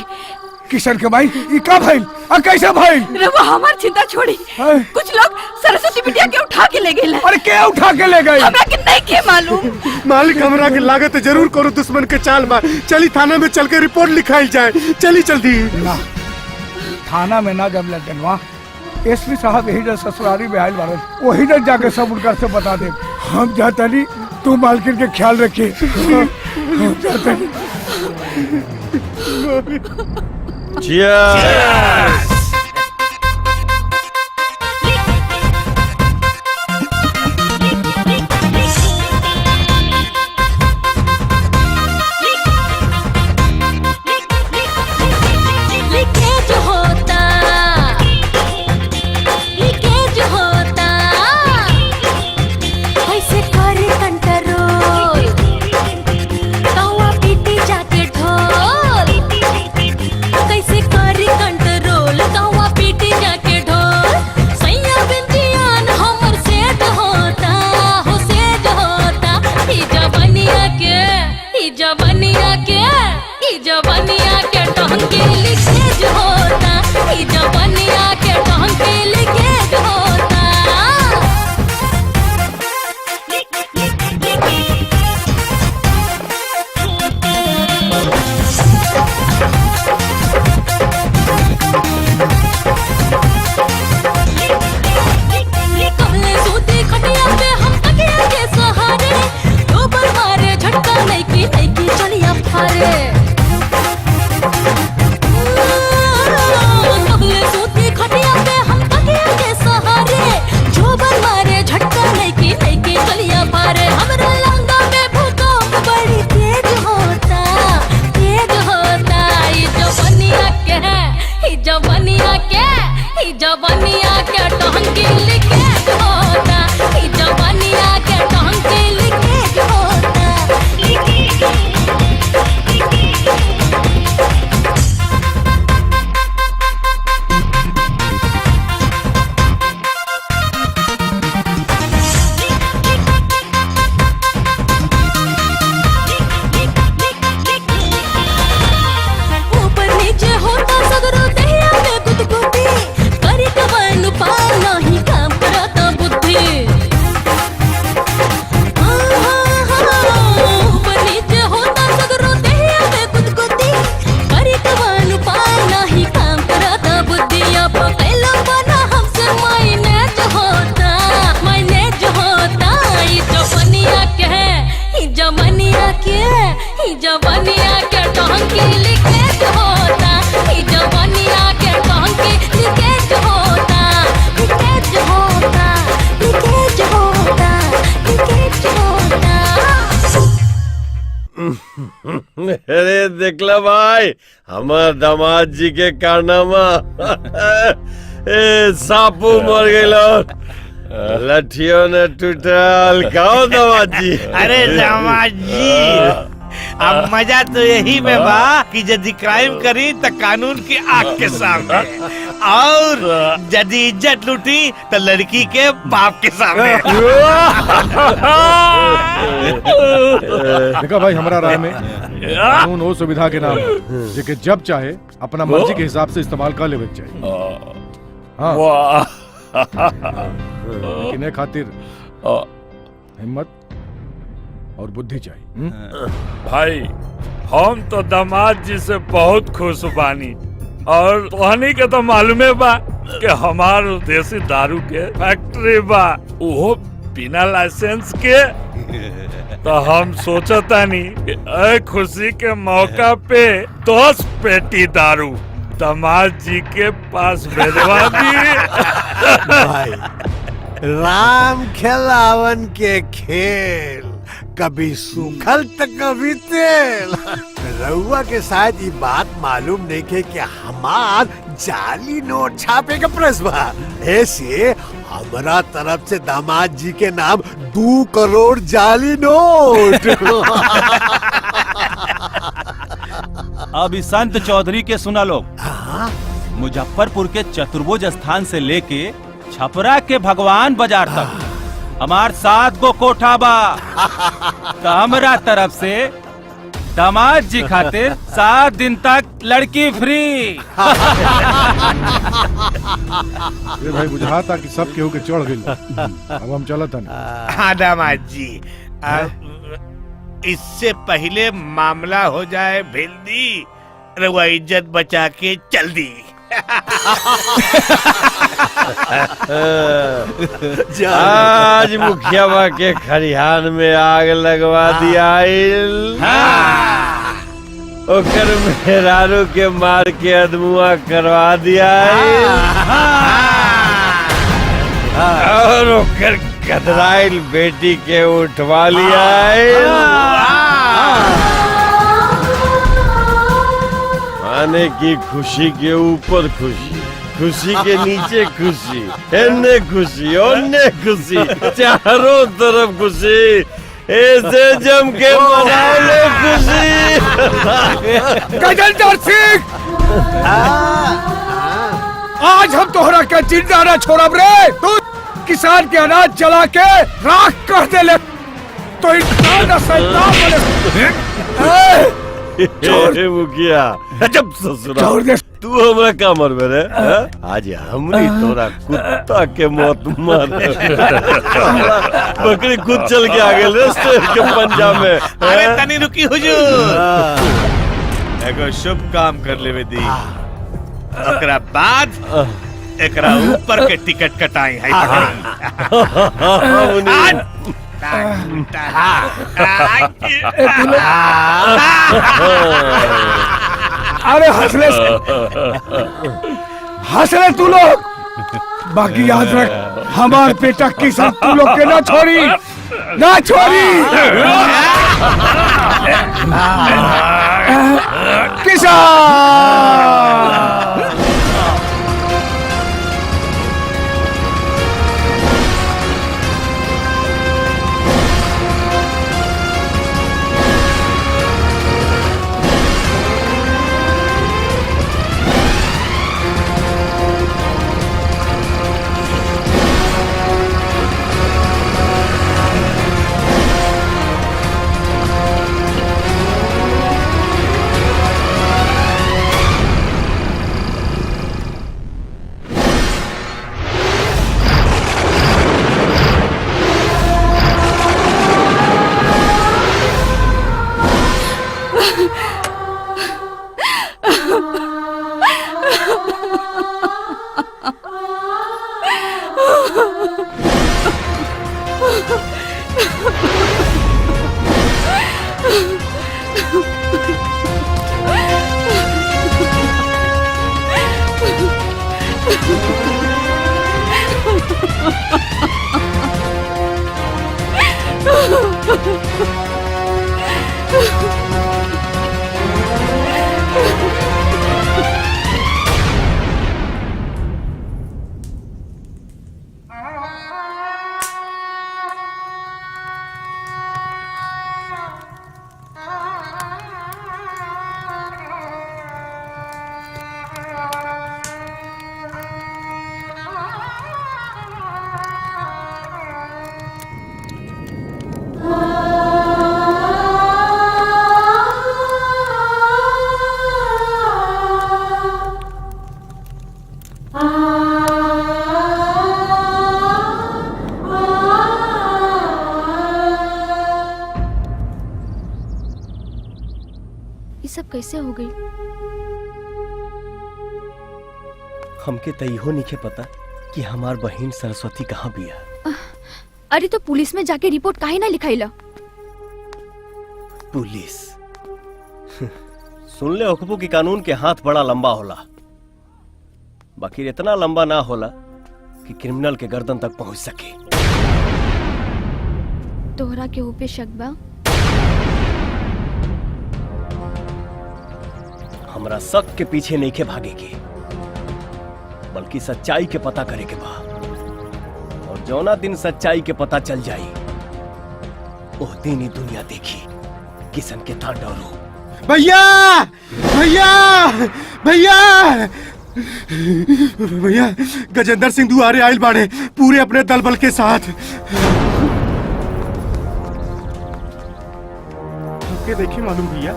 किशन के भाई, ये का भाई, आ कैसे भाई? रवा हमार चिंता छोड़ी, कुछ लोग सरस्वती बिटिया के उठा के ले गए। अरे के उठा के ले गए? हमरा के नहीं के मालूम। मालिक, हमरा के लागत जरूर करो दुश्मन के चाल बा। चली थाना में चल के रिपोर्ट लिखाई जाए, चली जल्दी। ना थाना में ना जब लटनवा, एसपी साहब यही जब ससुरारी में आयल बारन, वही जब जाके सब उनकर से बता दे। हम जाता नहीं, तू मालकिन के ख्याल रखिए। हम जाता नहीं। Cheers! Leakage होता, लीकेज होता, कैसे करे कंट्रोल, कौआ पीटी जाके ढोल, कैसे करे कंट्रोल, कौआ पीटी जाके ढोल, सैया बिंदियान हमर सेट होता, हो सेट होता, ई जवनिया के, ई जवनिया के, ई जवनिया के टहंके लीकेज होता, ई जवनिया के टहंके लीकेज होता। कमले सूती खटिया पे हम तकिया के सहारे, गोबर मारे झटका नैकी नैकी चलिया फारे। कमले सूती खटिया पे हम तकिया के सहारे, गोबर मारे झटका नैकी नैकी चलिया फारे। हमरा लंगा में भूकंप बड़ी तेज होता, तेज होता, ई जवनिया के, ई जवनिया के, ई जवनिया के टहंकी लीकेज होता, ई जवनिया के टहंकी लीकेज होता। ऊपर नीचे होता सगरो दहिया में गुदगुदी, करी कवन पार नहीं काम करता बुद्धि। हाँ, हाँ, हाँ, ऊपर नीचे होता सगरो दहिया में गुदगुदी, करी कवन पार नहीं काम करता बुद्धि। अब पहला बना हमसे मैनेज होता, मैनेज होता, ई जवनिया के, ई जवनिया के, ई जवनिया के टहंकी लीकेज होता, ई जवनिया के टहंकी लीकेज होता, लीकेज होता, लीकेज होता, लीकेज होता। अरे देखला भाई, हमार दामाद जी के कारनामा। ए सापू मर गइल और लठियों ने टूटल। गाओ दामाद जी। अरे दामाद जी, अब मजा तो यही में बा कि यदि क्राइम करी तो कानून की आंख के सामने, और यदि इज्जत लूटी तो लड़की के बाप के सामने। देखा भाई, हमारा राय में कानून वो सुविधा के नाम है जेके जब चाहे अपना मर्जी के हिसाब से इस्तेमाल कर लेवे के चाहिए। हाँ, लेकिन ए खातिर हिम्मत और बुद्धि चाहिए। भाई, हम तो दामाद जी से बहुत खुश बानी। और तोहनी के तो मालूमे बा कि हमार देसी दारू के फैक्ट्री बा, उहो बिना लाइसेंस के। तो हम सोचतानी कि ए खुशी के मौका पे 10 पेटी दारू दामाद जी के पास भेजवा दी। भाई राम खेलावन के खेल, कभी सूखल तो कभी तेल। रउआ के शायद ये बात मालूम नहीं के कि हमार जाली नोट छापे का प्रेस बा। ऐसे हमरा तरफ से दामाद जी के नाम 2 करोड़ जाली नोट। अब इस संत चौधरी के सुना लोग। मुजफ्फरपुर के चतुर्भुज स्थान से लेके छपरा के भगवान बाजार तक हमार 7 गो कोठा बा। तो हमरा तरफ से दामाद जी खातिर 7 दिन तक लड़की फ्री। ये भाई बुझाता कि सब केहू के चढ़ गइल। अब हम चलत हन। हाँ दामाद जी, इससे पहले मामला हो जाए भिंडी, रउआ इज्जत बचा के चल दी। आज मुखिया के खरिहान में आग लगवा दिया। ओकर मेहरारू के मार के अदमुआ करवा दिया और ओकर गदराइल बेटी के उठवा लिया। आने की खुशी के ऊपर खुशी, खुशी के नीचे खुशी, इन्ने खुशी ओन्ने खुशी, चारों तरफ खुशी, ऐसे जम के मना लो खुशी। गजेंद्र सिंह, आज हम तोहरा के जिंदा ना छोड़ब रे। तू किसान के अनाज जला के राख कर दे ले तो इंसान शैतान बने। मुखिया जब ससुरा तू हमरा का मरबे रे? आज हमरी तोरा कुत्ता के मौत मार। बकरी खुद चल के आ गेल रे शेर के पंजा में। अरे तनी रुकी हुजूर, एगो शुभ काम कर लेवे दी, ओकरा बाद एकरा ऊपर के टिकट कटाई है। अरे हंसले हंसले तू लोग, बाकी याद रख हमार बेटा किसान तू लोग के ना छोड़ी, ना छोड़ी। किसान ये सब कैसे हो गई? हमके त इहो नहीं पता कि हमार बहन सरस्वती कहाँ बिया। अरे तो पुलिस में जाके रिपोर्ट काहे ना लिखाइला? पुलिस सुन ले हुक्मू की कानून के हाथ बड़ा लंबा होला, बाकी इतना लंबा ना होला कि क्रिमिनल के गर्दन तक पहुंच सके। तोहरा के ऊपर शक बा? हमरा शक के पीछे नहीं के भागे के, बल्कि सच्चाई के पता करे के बा। और जौना दिन सच्चाई के पता चल जाई, ओह दिन ही दुनिया देखी किसन के तांडव रूप। भैया भैया भैया भैया, गजेंद्र सिंह दुआरे आइल बाड़े पूरे अपने दल बल के साथ। के देखी मालूम भैया।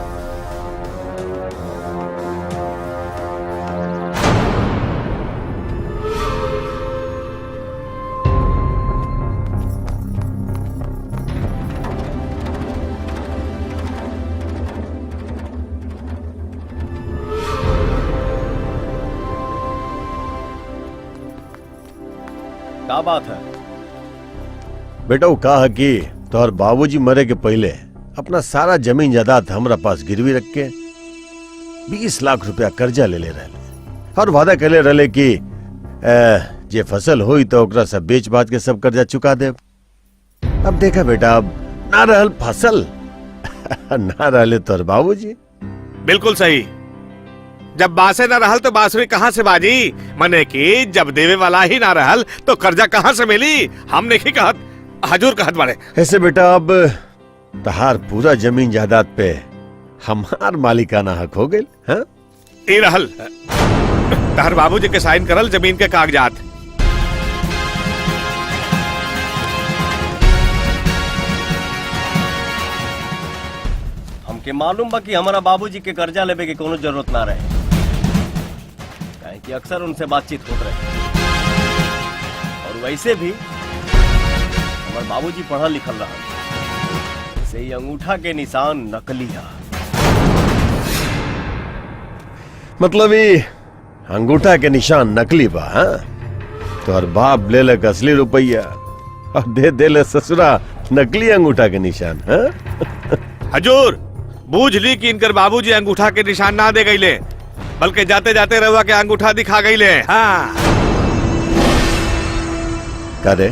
क्या बात है बेटा? वो कहा कि तोहर बाबूजी मरे के पहले अपना सारा जमीन जायदाद हमरा पास गिरवी रख के 20 लाख रुपया कर्जा ले ले रहे और वादा कर ले रहे कि जे फसल हुई तो ओकरा सब बेच बाच के सब कर्जा चुका दे। अब देखा बेटा, अब ना रहल फसल ना रहले तोहर बाबूजी। बिल्कुल सही, जब बासे ना रहल तो बांसुरी कहाँ से बाजी? मने कि जब देवे वाला ही ना रहल तो कर्जा कहाँ से मिली? हम नहीं कहत, हजूर कहत बारे। ऐसे बेटा, अब तहार पूरा जमीन जायदाद पे हमार मालिकाना हक हो गइल। हाँ? ए रहल तहार बाबूजी के साइन करल जमीन के कागजात। हमके मालूम बा कि हमारा बाबूजी के कर्जा लेवे के कोनो जरूरत ना रहे, काहे कि अक्सर उनसे बातचीत होत रहे। और वैसे भी हमार बाबूजी पढ़ल लिखल रहा, से ही अंगूठा के निशान नकली है। मतलब ये अंगूठा के निशान नकली बा? हाँ? तोहर बाप ले ले असली रुपया और दे दे ले ससुरा नकली अंगूठा के निशान। हाँ? हजूर बूझ ली कि इनकर बाबूजी अंगूठा के निशान ना दे गईले, बल्कि जाते जाते रहुआ के अंगूठा दिखा गईले। हाँ। का रे,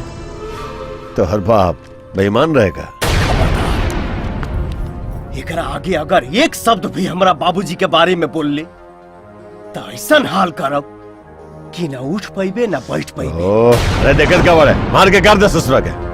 तोहर बाप बेईमान रहेगा? एकरा आगे अगर एक शब्द भी हमरा बाबूजी के बारे में बोल ले तो ऐसा हाल करब कि ना उठ पाइबे ना बैठ पाइबे। अरे देखत का बारे, मार के कर दे ससुरा के।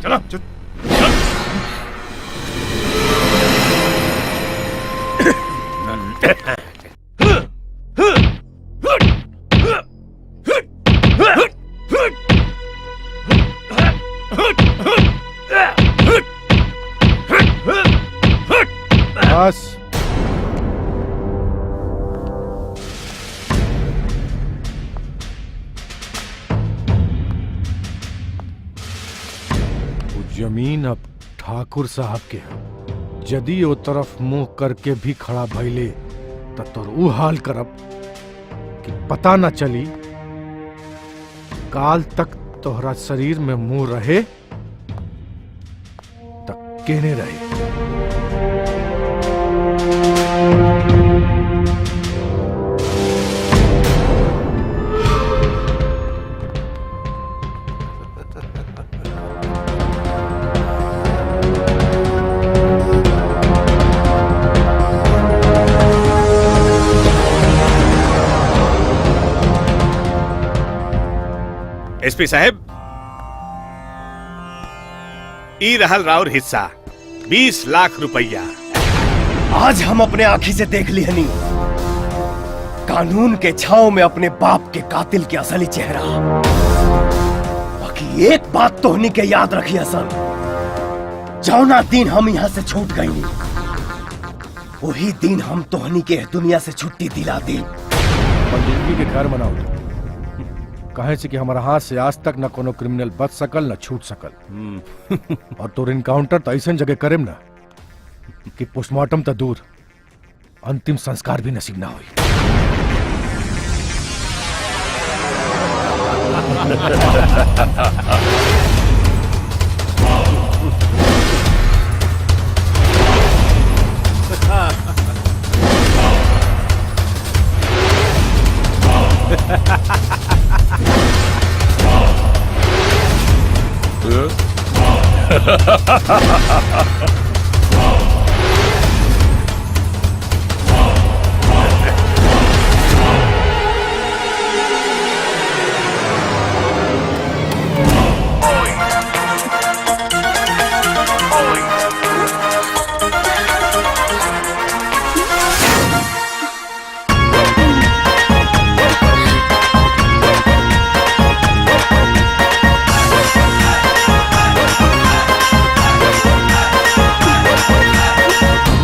चल चलो। बस वो जमीन अब ठाकुर साहब के है। यदि वो तरफ मुंह करके भी खड़ा भइले त तोर ऊ हाल करब कि पता न चली काल तक तोहरा शरीर में मुंह रहे त केने रहे। एसपी साहब, ई रहल राउर हिस्सा 20 लाख रुपया। आज हम अपने आंखी से देख ली हनी कानून के छांव में अपने बाप के कातिल के असली चेहरा। बाकी एक बात तो हनी के याद रखी हसन, जौना दिन हम यहाँ से छूट गई वही दिन हम तोहनी के दुनिया से छुट्टी दिला दी। पंडित के घर मनाओ कहे से कि हमारा हाथ से आज तक न कोनो क्रिमिनल बच सकल न छूट सकल। और तोर इनकाउंटर तो ऐसा जगह करेम ना कि पोस्टमार्टम तो दूर अंतिम संस्कार भी नसीब ना होई।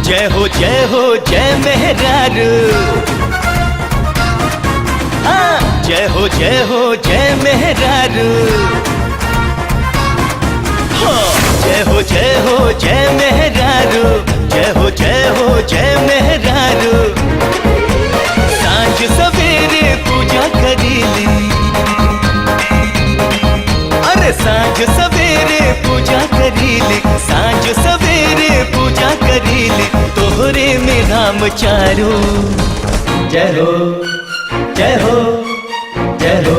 जय हो जय हो जय मेहरारू, हाँ जय हो जय मेहरारू, हाँ जय हो जय मेहरारू, जय हो जय मेहरारू। सांझ सवेरे पूजा करीली, अरे सांझ सवेरे पूजा करीली, सांझ सवेरे पूजा करीली, तोहरे में राम चारू। जय हो जय हो जय हो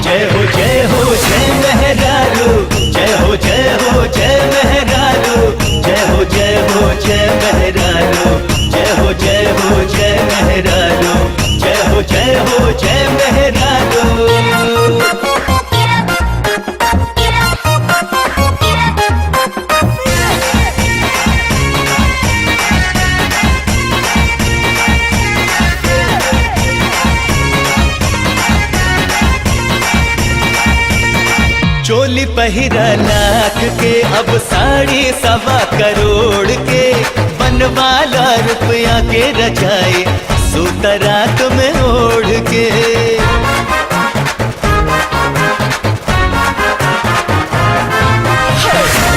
जय हो जय हो जय मेहरारू, जय हो जय मेहरारू, जय हो जय मेहरारू, जय हो जय मेहरारू, जय हो जय मेहरारू। चोली पहिरा लाख के अब साढ़े 1.25 करोड़ के, बनवाला रुपया के रजाई सूता रात में ओढ़ के।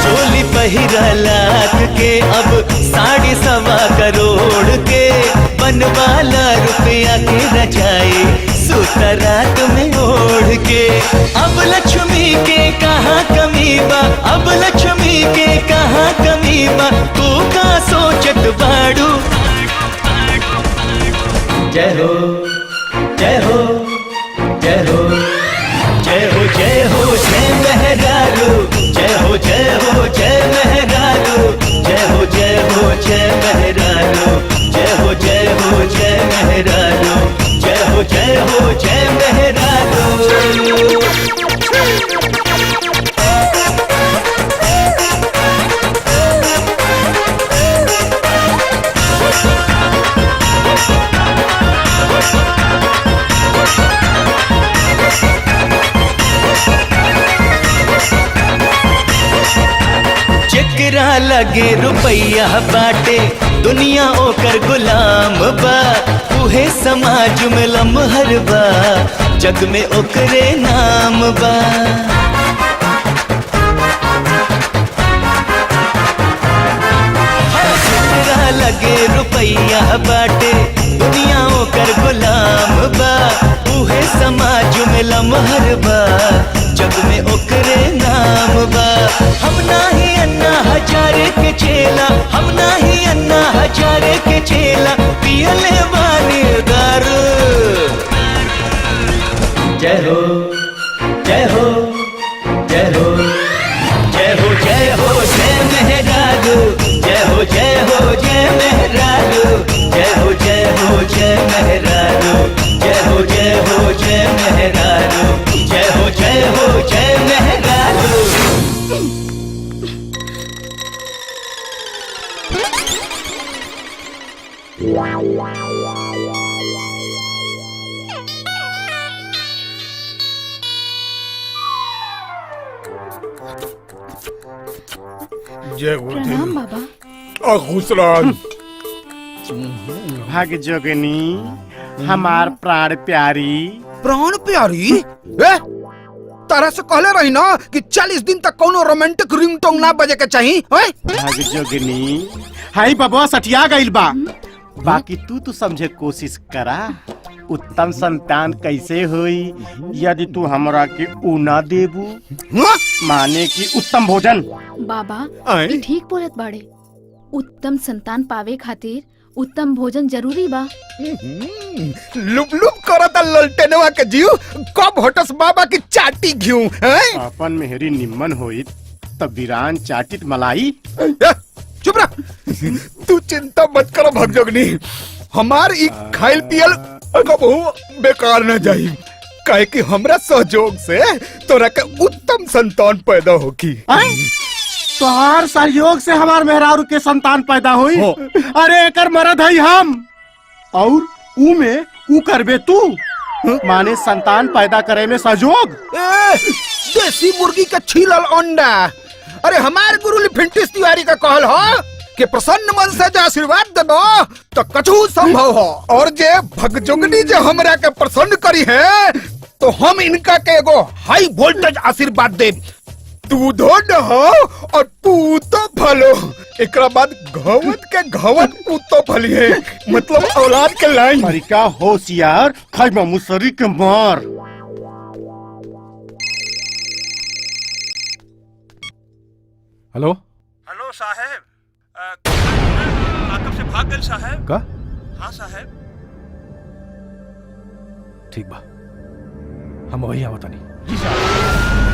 चोली पहिरा लाख के अब 1.25 करोड़ के, बनवाला रुपया के रजाई सूता रात में ओढ़ के। अब लक्ष्मी के कहाँ कमी बा, अब लक्ष्मी के कहाँ कमी बा, तू का सोचत बाड़ू। जय हो जय हो जय हो जय हो जय हो जय मेहरारू, जय हो जय मेहरारू, जय हो जय मेहरारू, जय हो जय मेहरारू, जय हो जय मेहरारू। जेकरा लगे रुपैया बाटे दुनिया ओकर गुलाम बा, उहे समाज में लमहर बा, जग में ओकरे नाम बा। जेकरा लगे रुपैया बाटे दुनिया ओकर गुलाम बा, उहे समाज में लमहर बा, जग में ओकरे नाम बा। हम नाही अन्ना हजारे के चेला, हम नाही अन्ना हजारे के चेला, पियले बानी दारू। जय हो जय हो जय हो जय हो जय हो जय मेहरारू, जय हो जय हो जय मेहरारू, जय हो जय हो जय मेहरारू, जय हो जय हो जय मेहरारू, जय हो जय हो जय मेहरारू। जय गुरुदेव। प्रणाम बाबा। खुशराज। भाग जोगनी हमार प्राण प्यारी। प्राण प्यारी? ए, तारा से कहले रही ना कि 40 दिन तक कोनो रोमांटिक रिंगटोन ना बजे के चाहिए। भाग जोगनी हाई बबुआ सटिया गइल बा, बाकी तू तो समझे कोशिश करा उत्तम संतान कैसे हुई यदि तू हमरा के ऊ ना देबू, माने कि उत्तम भोजन। बाबा ये ठीक बोलत बाड़े, उत्तम संतान पावे खातिर उत्तम भोजन जरूरी बा। लुप लुप करता ललटेनवा के जीव, कब होटस बाबा की चाटी घिउ। अपन मेहरी निम्मन होई तब वीरान चाटित मलाई। चुप रह, तू चिंता मत करो भगजोगनी, हमार ई खाइल पियल कबहू बेकार न जाई, काहे कि हमरा सहयोग से तोरा के उत्तम संतान पैदा होगी। तोहार सहयोग से हमार मेहरारू के संतान पैदा हुई? अरे एकर मरद है हम, और ऊ में ऊ करबे तू, माने संतान पैदा करे में सहयोग। देसी मुर्गी का छीलल अंडा। अरे हमार गुरु लिफिंटिस तिवारी का कहल हो कि प्रसन्न मन से जो आशीर्वाद देबो तो कछु संभव हो, और जे भगजोगनी जे हमरा के प्रसन्न करी है तो हम इनका के एगो हाई वोल्टेज आशीर्वाद देब, दूधो न हो और पूतो फलो, एकरा बाद घवत के घवत पूतो फली है, मतलब औलाद के लाइन। तरीका होशियार खाई मुसरी के मार। हेलो हेलो साहेब, लाकअप से भाग गए साहेब। का? हाँ साहेब। ठीक बा, हम वही आवत नहीं। जी साहब।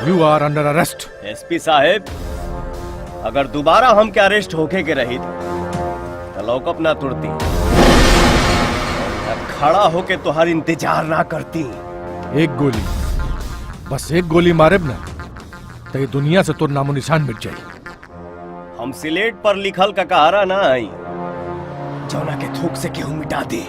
You are under arrest. SP साहेब, अगर दोबारा हम के अरेस्ट होके के रही तो लॉकअप ना तुड़ती, खड़ा होके तुहार इंतजार ना करती। एक गोली, बस एक गोली मारे ना तो ये दुनिया से तोर नामो निशान मिट जाए। हम सिलेट पर लिखल का कहारा ना आई जौना के थूक से केहू मिटा दे।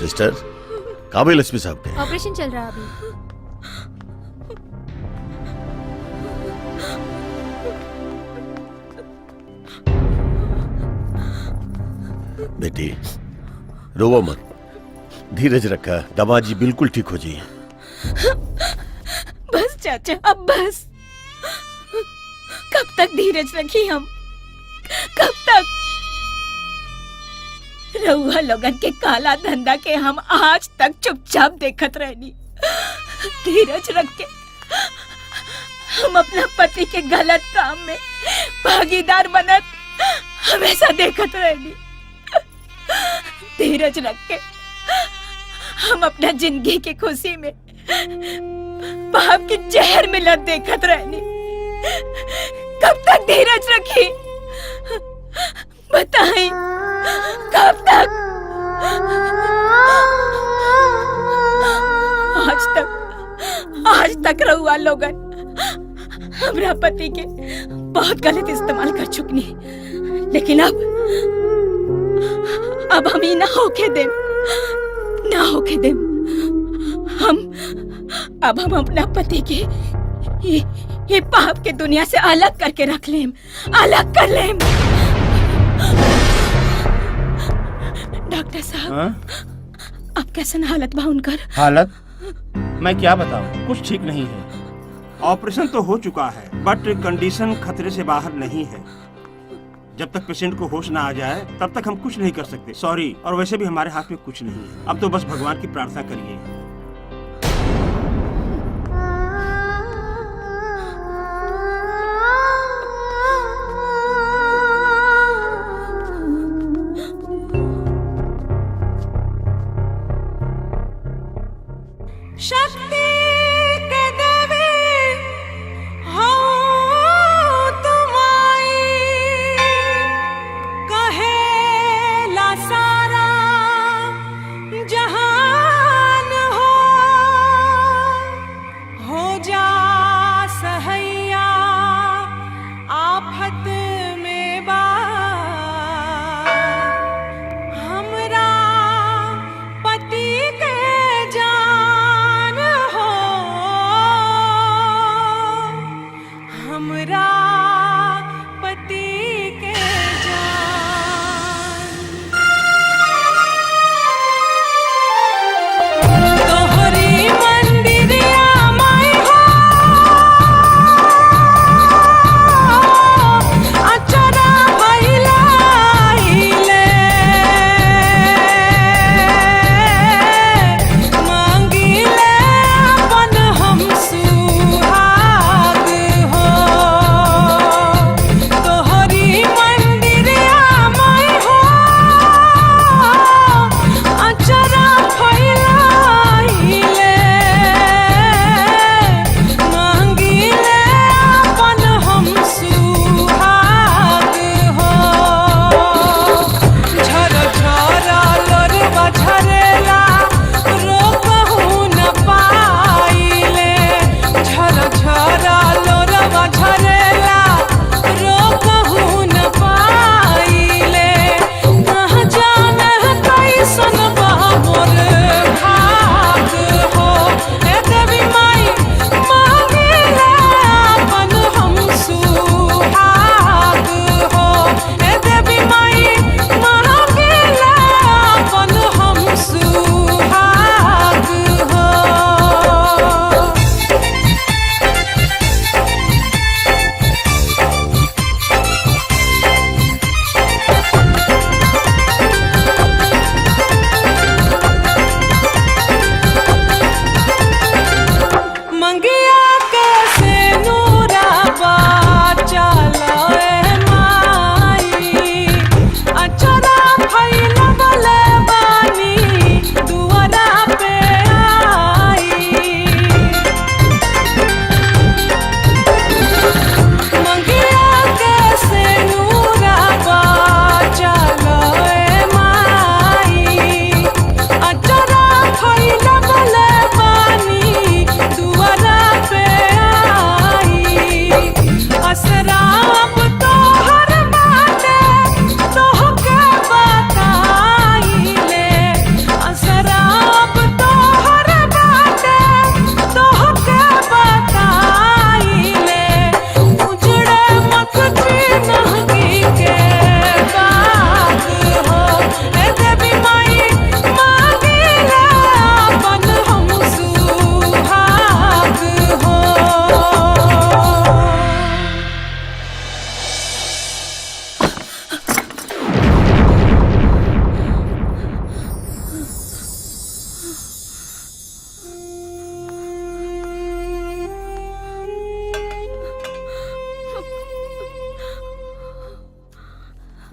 सिस्टर, काबिल एसपी साहब के ऑपरेशन चल रहा है अभी। बेटी रोवो मत, धीरज रखा, दामाजी बिल्कुल ठीक हो जाइए। बस चाचा, अब बस। कब तक धीरज रखी हम, कब तक? रउआ लोगन के काला धंधा के हम आज तक चुपचाप देखत रहनी। धीरज रख के हम अपना पति के गलत काम में भागीदार बनत हमेशा देखत रहनी। धीरज रख के हम अपना जिंदगी की खुशी में पाप की जहर मिलत देखत रहनी। कब तक धीरज रखी बताई, कब तक? आज तक रउआ लोगन हमरा पति के बहुत गलत इस्तेमाल कर चुकनी, लेकिन अब हम ही ना होके देम, ना होके देम। हम अब हम अपना पति के ये पाप के दुनिया से अलग करके रख लेम, अलग कर लेम। डॉक्टर साहब, अब कैसन हालत बा उनकर? हालत मैं क्या बताऊं, कुछ ठीक नहीं है। ऑपरेशन तो हो चुका है, बट कंडीशन खतरे से बाहर नहीं है। जब तक पेशेंट को होश ना आ जाए तब तक हम कुछ नहीं कर सकते। सॉरी, और वैसे भी हमारे हाथ में कुछ नहीं है। अब तो बस भगवान की प्रार्थना करिए। शक्ति के देवी हो तुम्हारी, कहेला सारा जहान हो जा सहैया आफत में बा, हमरा पति के जान हो।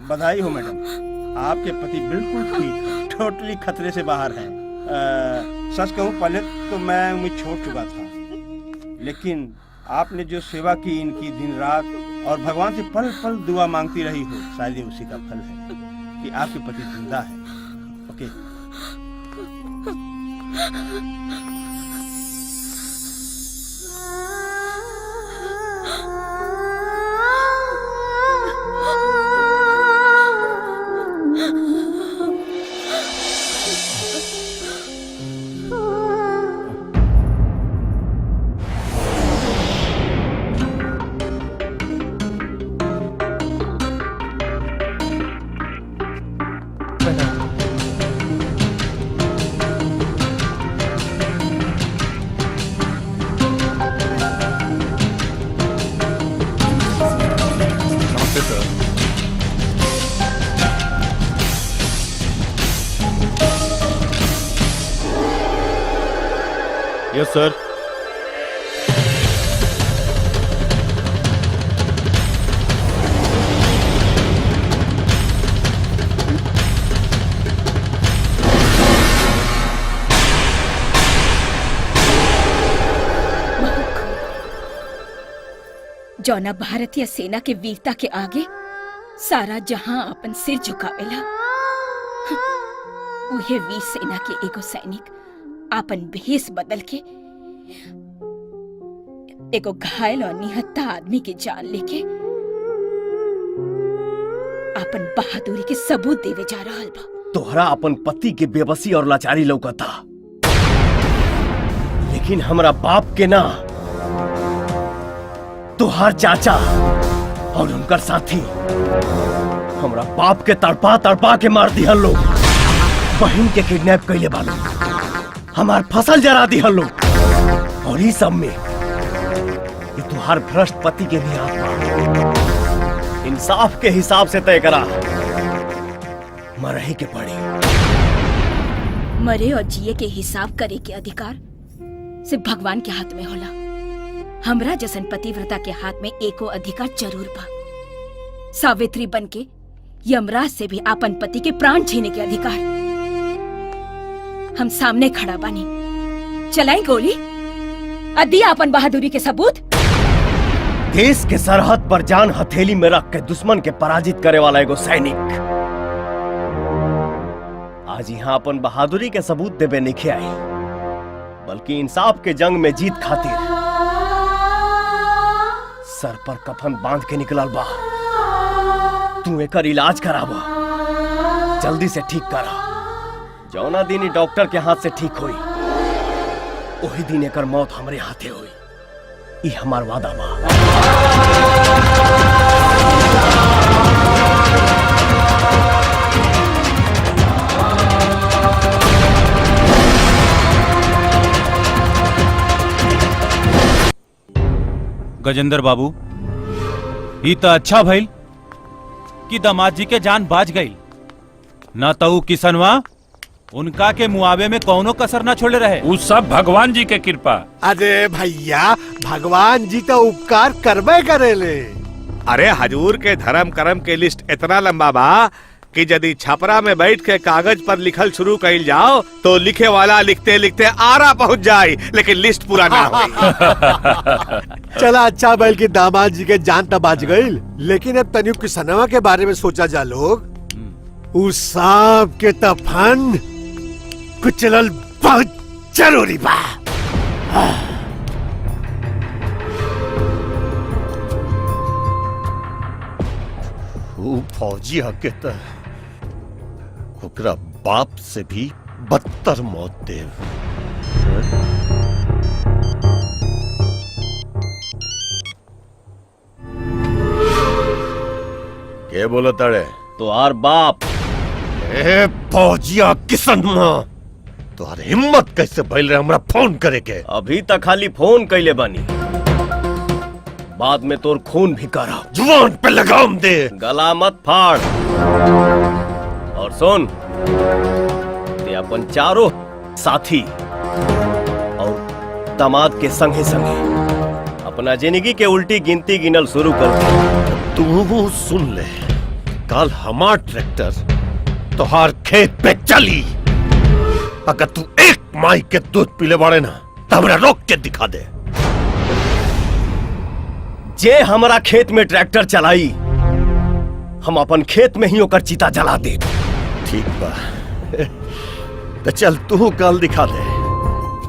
बधाई हो मैडम, आपके पति बिल्कुल ठीक, टोटली खतरे से बाहर हैं। सच कहूँ पहले तो मैं उम्मीद छोड़ चुका था, लेकिन आपने जो सेवा की इनकी दिन रात और भगवान से पल पल दुआ मांगती रही हो, शायद ये उसी का फल है कि आपके पति जिंदा है। ओके। नमस्ते सर। Yes sir. जौना भारतीय सेना के वीरता के आगे सारा जहां अपन सिर झुकावेला, उहे वीर सेना के एगो सैनिक आपन भेष बदल के एगो घायल और निहत्था आदमी के जान लेके आपन बहादुरी के सबूत देवे जा रहल बा। तोहरा अपन पति के बेबसी और लाचारी लौकता, लेकिन हमरा बाप के ना, तोहार चाचा और उनकर साथी हमरा बाप के तड़पा तड़पा के मार दिहल लोग, बहन के किडनैप कैले बालो, हमार फसल जरा दिहल लोग, और ई सब में ये तुहार भ्रष्ट पति के भी हाथ बा। इंसाफ के हिसाब से तय करा, मरही के पड़ी। मरे और जिए के हिसाब करे के अधिकार सिर्फ भगवान के हाथ में होला। हमरा जैसन पतिव्रता के हाथ में एको अधिकार जरूर बा। सावित्री बनके यमराज से भी आपन पति के प्राण छीने के अधिकार। हम सामने खड़ा बानी, चलाई गोली, दिया अपन बहादुरी के सबूत। देश के सरहद पर जान हथेली में रख के दुश्मन के पराजित करे वाला एगो सैनिक आज यहाँ अपन बहादुरी के सबूत देवे नहीं आई, बल्कि इंसाफ के जंग में जीत खातिर सर पर कफन बांध के निकलल बा। तू एकर इलाज करावा, जल्दी से ठीक करा। जौना दिन ही डॉक्टर के हाथ से ठीक होई, वही दिन एकर मौत हमरे हाथे होई। ई हमार वादा बा। गजेंद्र बाबू, ई तो अच्छा भइल कि दामाद जी के जान बाज गई, न तो ऊ किसनवा उनका के मुआवे में कौनो कसर न छोड़े रहे। उ सब भगवान जी के कृपा। अरे भैया, भगवान जी तो उपकार करबे करेले। अरे हजूर के धर्म करम के लिस्ट इतना लंबा बा कि यदि छपरा में बैठ के कागज पर लिखल शुरू कइल जाओ तो लिखे वाला लिखते लिखते आरा पहुंच जाए, लेकिन लिस्ट पूरा ना होई। चला अच्छा बैल की दामाद जी के जान तब बाज गई, लेकिन अब तनियो किसनवा के बारे में सोचा जा लोग, उस सांप के तफन कुचलल बहुत जरूरी बा। ऊ फौजी हके त ओकरा बाप से भी बदतर मौत देव। के बोला ताड़े? तोहार बाप। ए फौजिया किसन मां, तोहार हिम्मत कैसे भइल रहे हमरा फोन करे के? अभी तक खाली फोन कैले बानी, बाद में तोर खून भी करा। जुबान पे लगाम दे, गला मत फाड़। और सुन, ते अपन चारों साथी और दामाद के संगे संगे अपना जिंदगी के उल्टी गिनती गिनल शुरू कर दे। तू वो सुन ले, काल हमार ट्रैक्टर तोहार खेत पे चली। अगर तू एक माई के दूध पीले बाड़े ना तो हमरा रोक के दिखा दे। जे हमारा खेत में ट्रैक्टर चलाई, हम अपन खेत में ही ओकर चिता जला दे। ठीक बा, तो चल तू काल दिखा दे।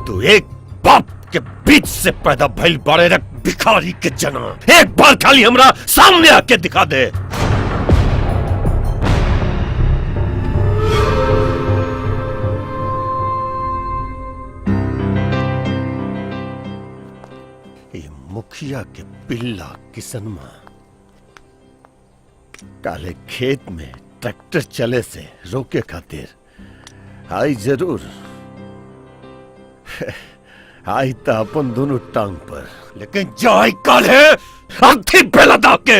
तू एक बाप के बीच से पैदा भइल बाड़े रे भिखारी के जना, एक बार खाली हमरा सामने आके दिखा दे। ये मुखिया के पिल्ला किसनमा काले खेत में ट्रैक्टर चले से रोके खातिर आई जरूर आई तो अपन दोनों टांग पर, लेकिन जाई काले अर्थी पे लदा के।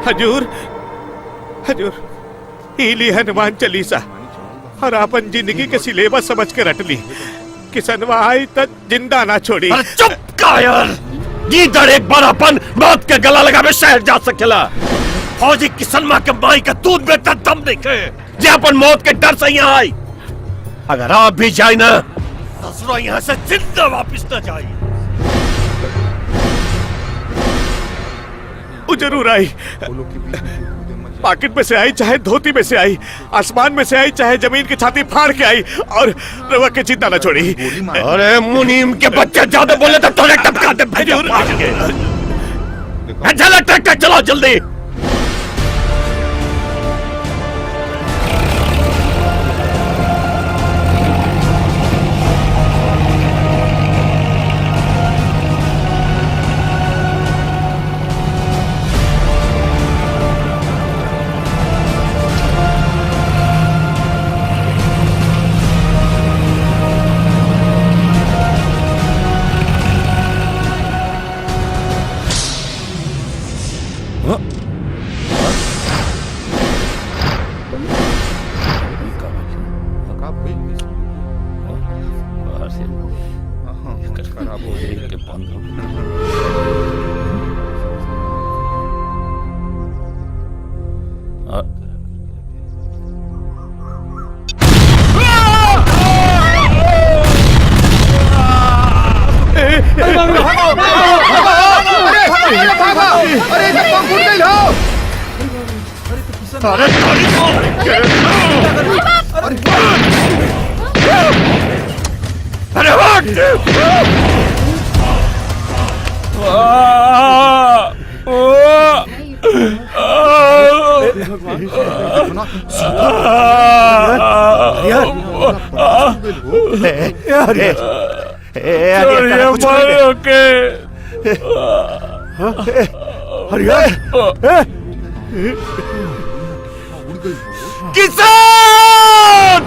हजूर, हजूर, इली हनुमान चालीसा और अपन जिंदगी के सिलेबस समझ के रट ली। किसनवा आई त जिंदा ना छोड़ी। अरे चुप कायर, गीदड़ एक बार अपन मौत के गला लगावे शहर जा सकेला। फौजी किसनमा के माई का दूध में दम देखे जे अपन मौत के डर से यहाँ आई। अगर आप भी जाए ना ससुरा यहाँ से जिंदा वापस न जाए। वो जरूर आई, पॉकेट में से आई चाहे धोती में से आई, आसमान में से आई चाहे जमीन की छाती फाड़ के आई, और रवा के चिंता ना छोड़ी। अरे मुनीम के बच्चे ज्यादा बोले तो थोड़े टपका दे भेजो फाड़ के। चलो ट्रैक्टर चलाओ जल्दी। किसान!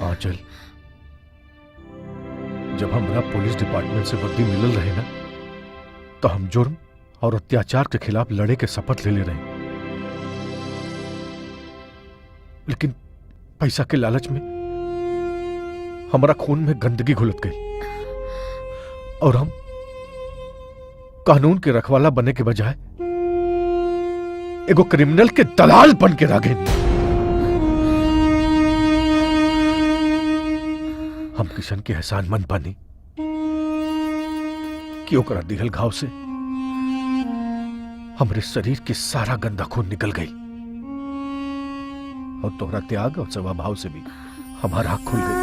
आंचल, जब हमरा पुलिस डिपार्टमेंट से वर्दी मिलल रहे ना, तो हम जुर्म और अत्याचार के खिलाफ लड़े के शपथ ले ले रहे, लेकिन पैसा के लालच में हमारा खून में गंदगी घुलत गई और हम कानून के रखवाला बनने के बजाय एगो क्रिमिनल के दलाल बन के रह गए। हम किशन के एहसान मंद बानी कि ओकरा दिहल घाव से हमरे शरीर के सारा गंदा खून निकल गई और तोहरा त्याग और सेवा भाव से भी हमारा आँख खुल गई।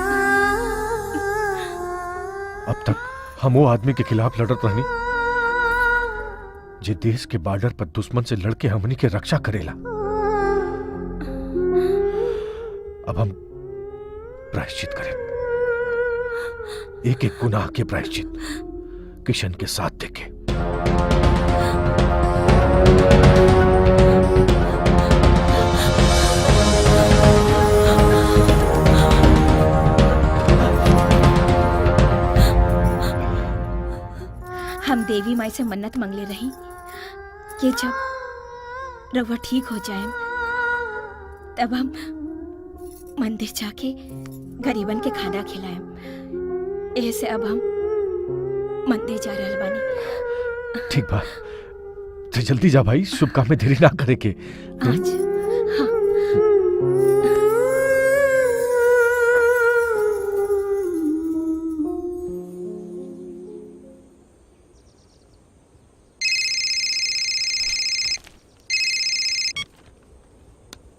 अब तक हम वो आदमी के खिलाफ लड़त रहनी जे देश के बॉर्डर पर दुश्मन से लड़के हमनी के रक्षा करेला। अब हम प्रायश्चित करें, एक एक गुनाह के प्रायश्चित किशन के साथ देखे। हम देवी माई से मन्नत मंगले रही कि जब रउआ ठीक हो जाए तब हम मंदिर जाके गरीबन के खाना खिलाएम। ऐसे अब हम मंदिर जा रहल बानी। ठीक बा, तो जल्दी जा भाई, शुभ काम में देरी ना करे के। आज हाँ।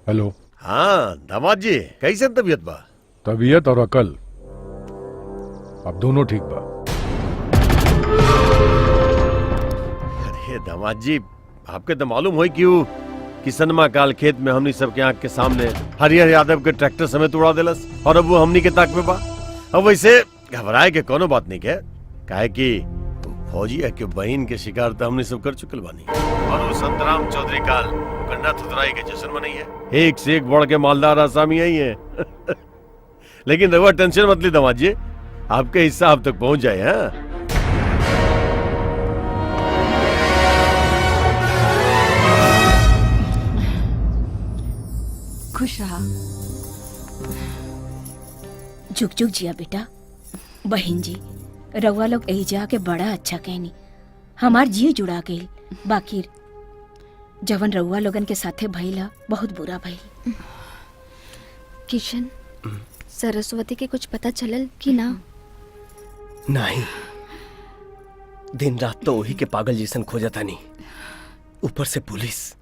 हेलो। हाँ दामाद जी, कैसे तबीयत बा? तबीयत और अकल अब दोनों ठीक बा। अरे दामाद जी, आपके तो मालूम हो कि वो किसनमा काल खेत में हमनी सबके आंख के सामने हरिहर यादव के ट्रैक्टर समेत उड़ा देलस और अब वो हमनी के ताक में बा। अब वैसे घबराए के कोनो बात नहीं के, काहे कि फौजी के बहन के शिकार तो हमनी सब कर चुकल बानी और वो संतराम चौधरी काल गन्ना थुतराई के जश्न मनई है। एक से एक बढ़ के मालदार आसामी आई है। लेकिन रघुआ टेंशन मत ली दामाद जी, आपके हिस्सा आप तक पहुंच जाए। हाँ खुश रहा। जुग जुग जिया बेटा। बहन जी, रउआ लोग एहिजा के बड़ा अच्छा कहनी, हमार जीव जुड़ा गई। बाकी जवन रउआ लोगन के साथे भइला बहुत बुरा भइल। किशन, सरस्वती के कुछ पता चलल कि ना? नहीं, दिन रात तो वही के पागल जैसन खोजता नहीं, ऊपर से पुलिस।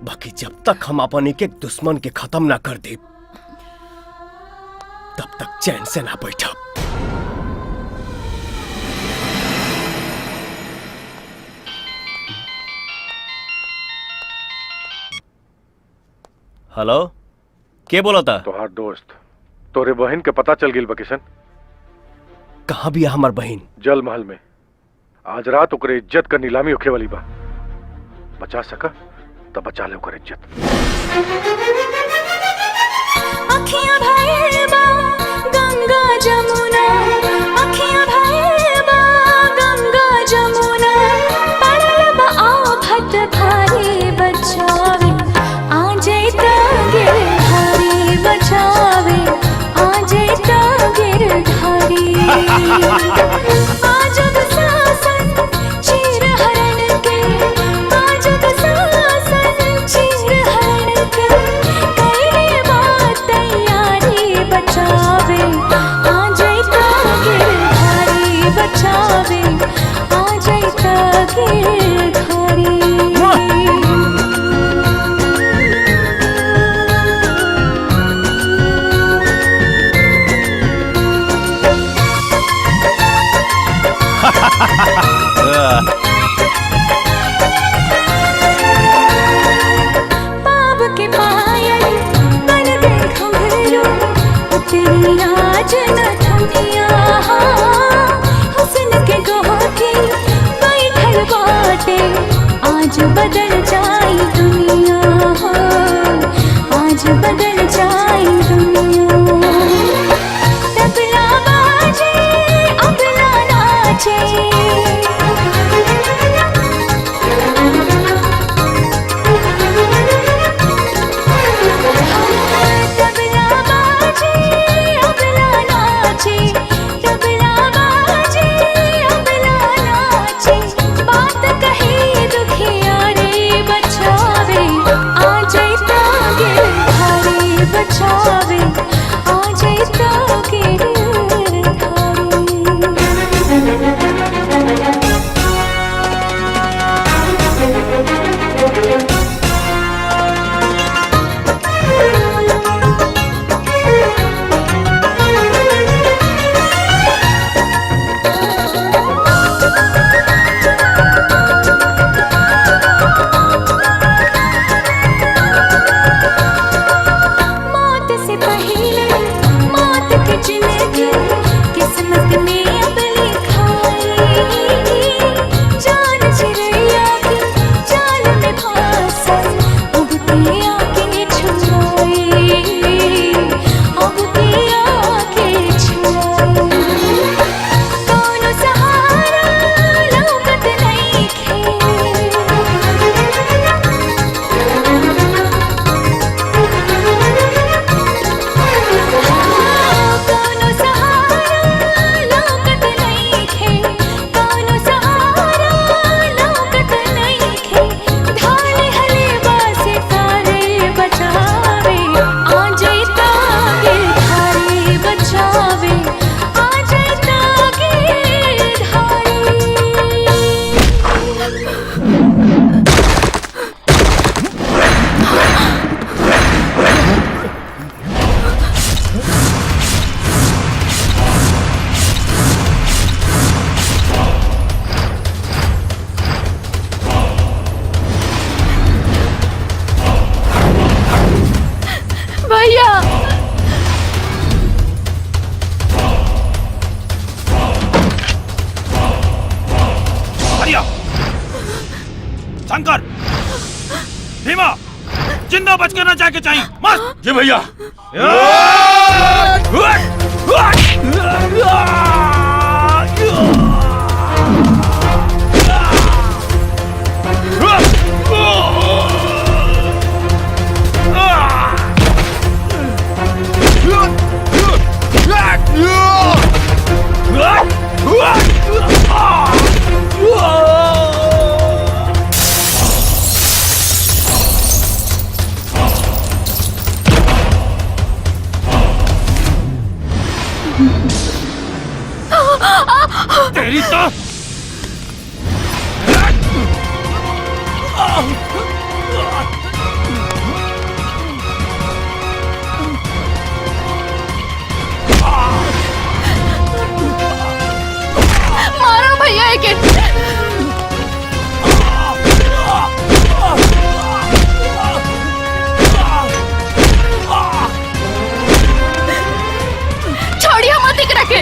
बाकी जब तक हम अपन एक एक दुश्मन के खत्म ना कर दे तब तक चैन से ना बैठा। हेलो, के बोला था? तोहार दोस्त, तोरे बहन के पता चल गई बा किशन। कहाँ भी हमार बहन? जल महल में। आज रात ओकरे इज्जत का नीलामी होखे वाली बा। बचा सका तब बचा ले ओकर इज्जत। अखियां भइल बा गंगा जमुना, अखियां भइल बा गंगा जमुना, पड़ल बा आफत भारी बचावे आ जैता गिरधारी, बचावे आ जैता गिरधारी। आजुग सासन चीर हरण के, आजुग सासन चीर हरण के, कैले बात तैयारी बचावे आ जैता गिरधारी, बचावे आ जैता गिरधारी। शंकर, भीमा, जिंदा बच के ना जाके चाहिए। मस्त जी भैया। तेरी तो मारो भैया एक। छोड़िए मत एकरा के।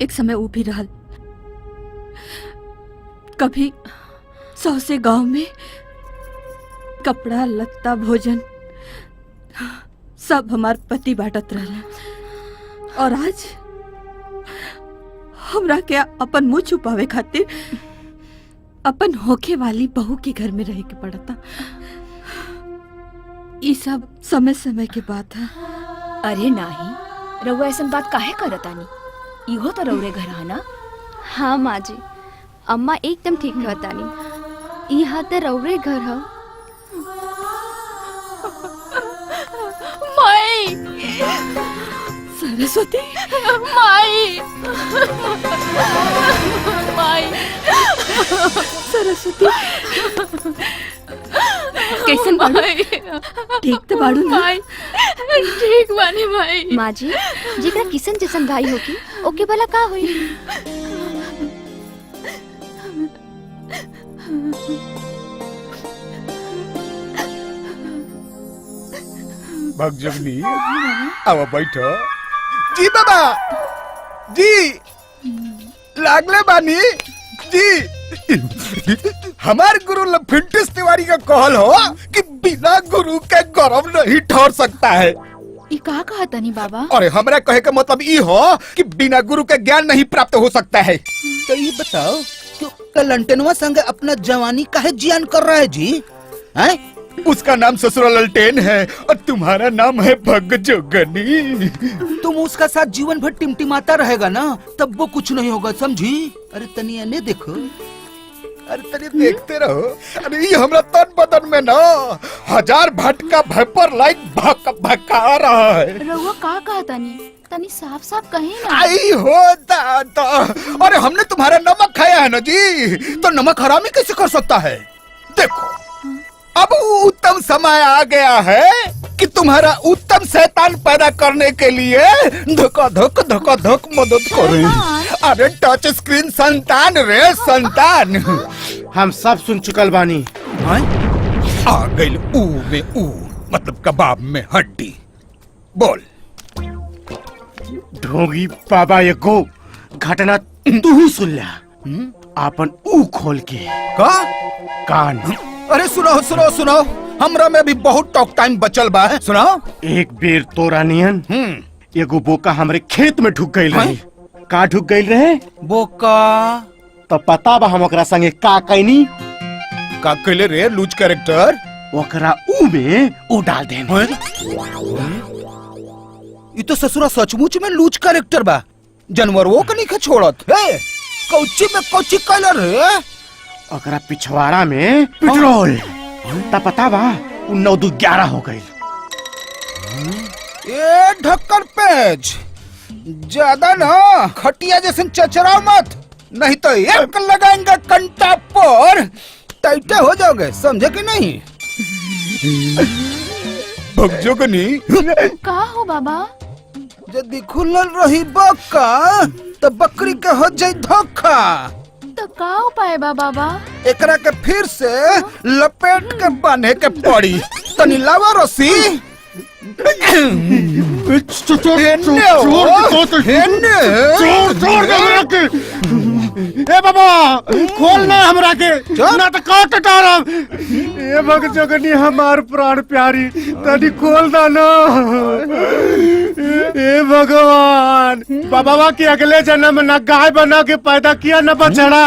एक समय वो भी रहल, कभी सौ से गांव में कपड़ा लत्ता भोजन सब हमार पति बांटत रहला, और आज हमरा के अपन मुंह छुपावे खातिर अपन होखे वाली बहू के घर में रहे के पड़ता। ये सब समय समय के बात है। अरे नाही, रउआ ऐसन बात काहे करतानी? इहो तो रउरे घर है ना। हाँ माँ जी, अम्मा एकदम ठीक कहतानी, यहाँ तो रउरे घर है। माई, सरस्वती, माई, माई, सरस्वती, कैसन बाड़ू? ठीक तो बाड़ू ना? माई, ठीक बानी माई। माँ जी, जेकरा किसन जैसन भाई होगी ओके भला का होई? भगजगनी, आवा बैठो। जी बाबा जी, लागले बानी जी। हमार गुरु लफिंटिस तिवारी का कहल हो कि बिना गुरु के गौरव नहीं ठहर सकता है। ई का कहतनी बाबा? अरे हमरा कहे का मतलब ई हो कि बिना गुरु के ज्ञान नहीं प्राप्त हो सकता है। तो ये बताओ कि लंटेनवा संग अपना जवानी काहे जियान कर रहा है जी? हैं? उसका नाम ससुरा ललटेन है और तुम्हारा नाम है भगजोगनी। तुम उसका साथ जीवन भर टिमटिमाता रहेगा ना, तब वो कुछ नहीं होगा, समझी? अरे तनिया ने देखो, अरे तनिया देखते रहो। अरे ये हमरा तन बदन में ना हजार भटका भपर लाइक भक भका रहा है। रउआ का कहतनी? तनी साफ साफ कहे ना। आई हो दादा, अरे हमने तुम्हारा नमक खाया है ना जी, तो नमक हरामी कैसे कर सकता है? देखो अब उत्तम समय आ गया है कि तुम्हारा उत्तम शैतान पैदा करने के लिए धोखा धोख धोखा धोख मदद करें। अरे टच स्क्रीन संतान रे संतान। हम सब सुन चुकल बानी। आ गई ऊ में ऊ, मतलब कबाब में हड्डी। बोल ढोंगी बाबा, एगो घटना तू ही सुन ला, आपन ऊ खोल के का कान। अरे सुनाओ सुनाओ सुनाओ, हमरा में अभी बहुत टॉक टाइम बचल बा, सुनाओ। एक बेर तोरा नियन एगो बोका हमरे खेत में ढुक गइल रहे। का ढुक गइल रहे? बोका। तो पता बा हम ओकरा संगे का कैनी? का कैले रे लूज कैरेक्टर? ओकरा ऊ में ऊ डाल देने। ई तो ससुरा सचमुच में लूज कैरेक्टर बा, जानवरों के नहीं छोड़त। हे कौची में कौची कैले रे? ओकरा पिछवाड़ा में पेट्रोल। ता पता बा उ 9 2 11 हो गई। ए ढक्कन पेज, ज्यादा ना खटिया जैसे चचराओ मत, नहीं तो एक लगाएंगे कंटा पर टाइटे हो जाओगे, समझे कि नहीं? भगजोगनी का हो बाबा? यदि खुलल रही बक्का तो बकरी के हो जाई धोखा। तो का उपाय बा बाबा? एकरा के फिर से लपेट के बांधे के पड़ी। तनी लावा रस्सी। चोर चोर के हमरा के। ए बाबा खोल ना हमरा के, ना तो काट डालब। ए भगजोगनी हमार प्राण प्यारी, तनी खोल दा ना। ए भगवान, बाबा के अगले जन्म ना गाय बना के पैदा किया ना बछड़ा,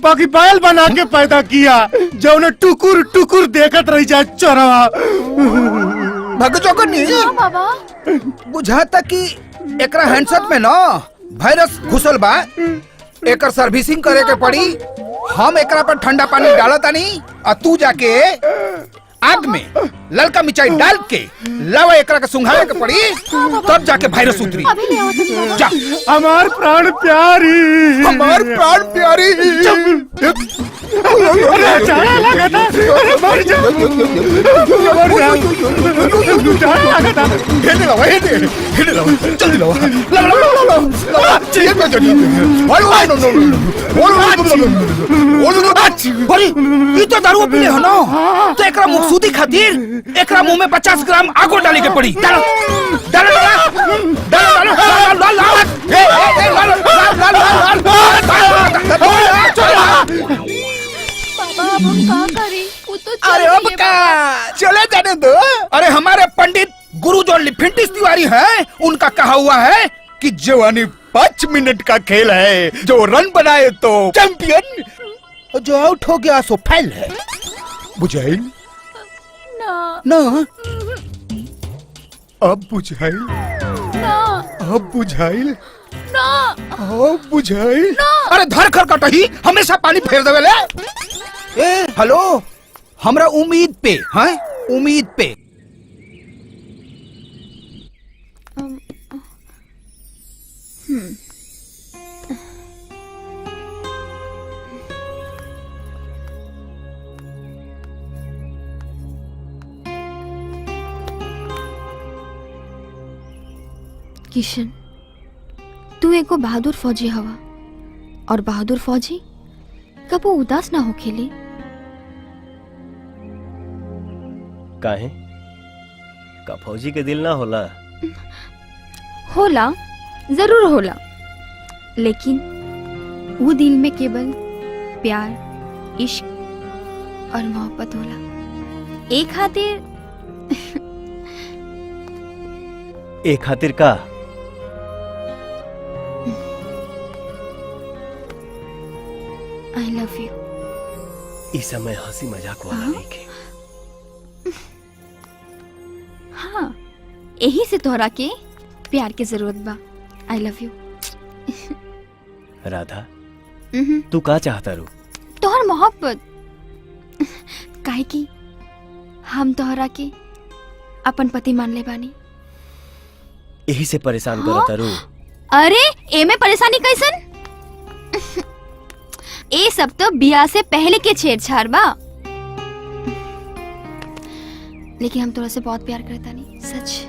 बाकी बैल बना के पैदा किया, जो टुकुर टुकुर देखत रही जाए चोरवा। भगजोगनी बाबा बुझाता कि एकरा हैंडसेट में ना वायरस घुसल बा, एकर सर्विसिंग करे के पड़ी। हम एकरा पर ठंडा पानी डालतानी और तू जाके आग में ललका मिर्चाई डाल के लावा, एकरा के सुंघावे के पड़ी, तब जाके वायरस उतरी। जा। हमार प्राण प्यारी, हमार प्राण प्यारी। अरे जाड़ा लगा था, अरे मर जा, मर जा, जाड़ा लगा था। हेने लावा, हेने, हेने लावा, जल्दी लावा, लावा, लावा, लावा, लावा, ये क्या जल्दी? अरे नो नो नो, अरे ये तो दारू पीले हो ना, तो एकरा मुखसूदी खातिर एकरा मुंह में 50 ग्राम आगो डाले के पड़ी। डालो डालो डालो डालो डालो डालो, ए ए डालो डालो डालो डालो। बाबा अब हम का करी? वो तो अरे अब का चले जाने दो। अरे हमारे पंडित गुरु जो लिफिंटिस तिवारी हैं, उनका कहा हुआ है कि जवानी 5 मिनट का खेल है, जो रन बनाए तो चैंपियन, जो आउट हो गया सो फेल है। बुझाइल ना ना, अब बुझाइल ना, अब बुझाइल ना, अब बुझाइल ना। अरे धर खर कटही हमेशा पानी फेर देवे ले। ए हेलो, हमरा उम्मीद पे हैं, उम्मीद पे। किशन, तू एगो बहादुर फौजी हवा और बहादुर फौजी कबो उदास ना होखेले। काहे का फौजी के दिल ना होला? होला, जरूर होला, लेकिन वो दिल में केवल प्यार, इश्क और मोहब्बत होला। एक खातिर एक खातिर का? I love you. इस समय हंसी मजाक वाला नहीं के। हाँ, यही से तोहरा के प्यार के जरूरत बा। I love you. Radha, तू का चाहता रू? तोहर मोहब्बत। काहे कि हम तोहरा के अपन पति मान ले बानी। यही से परेशान करता रू? अरे एमे परेशानी कैसन? ए सब तो बियाह से पहले के छेड़छाड़ बा, लेकिन हम तोरा से बहुत प्यार करता नहीं, सच।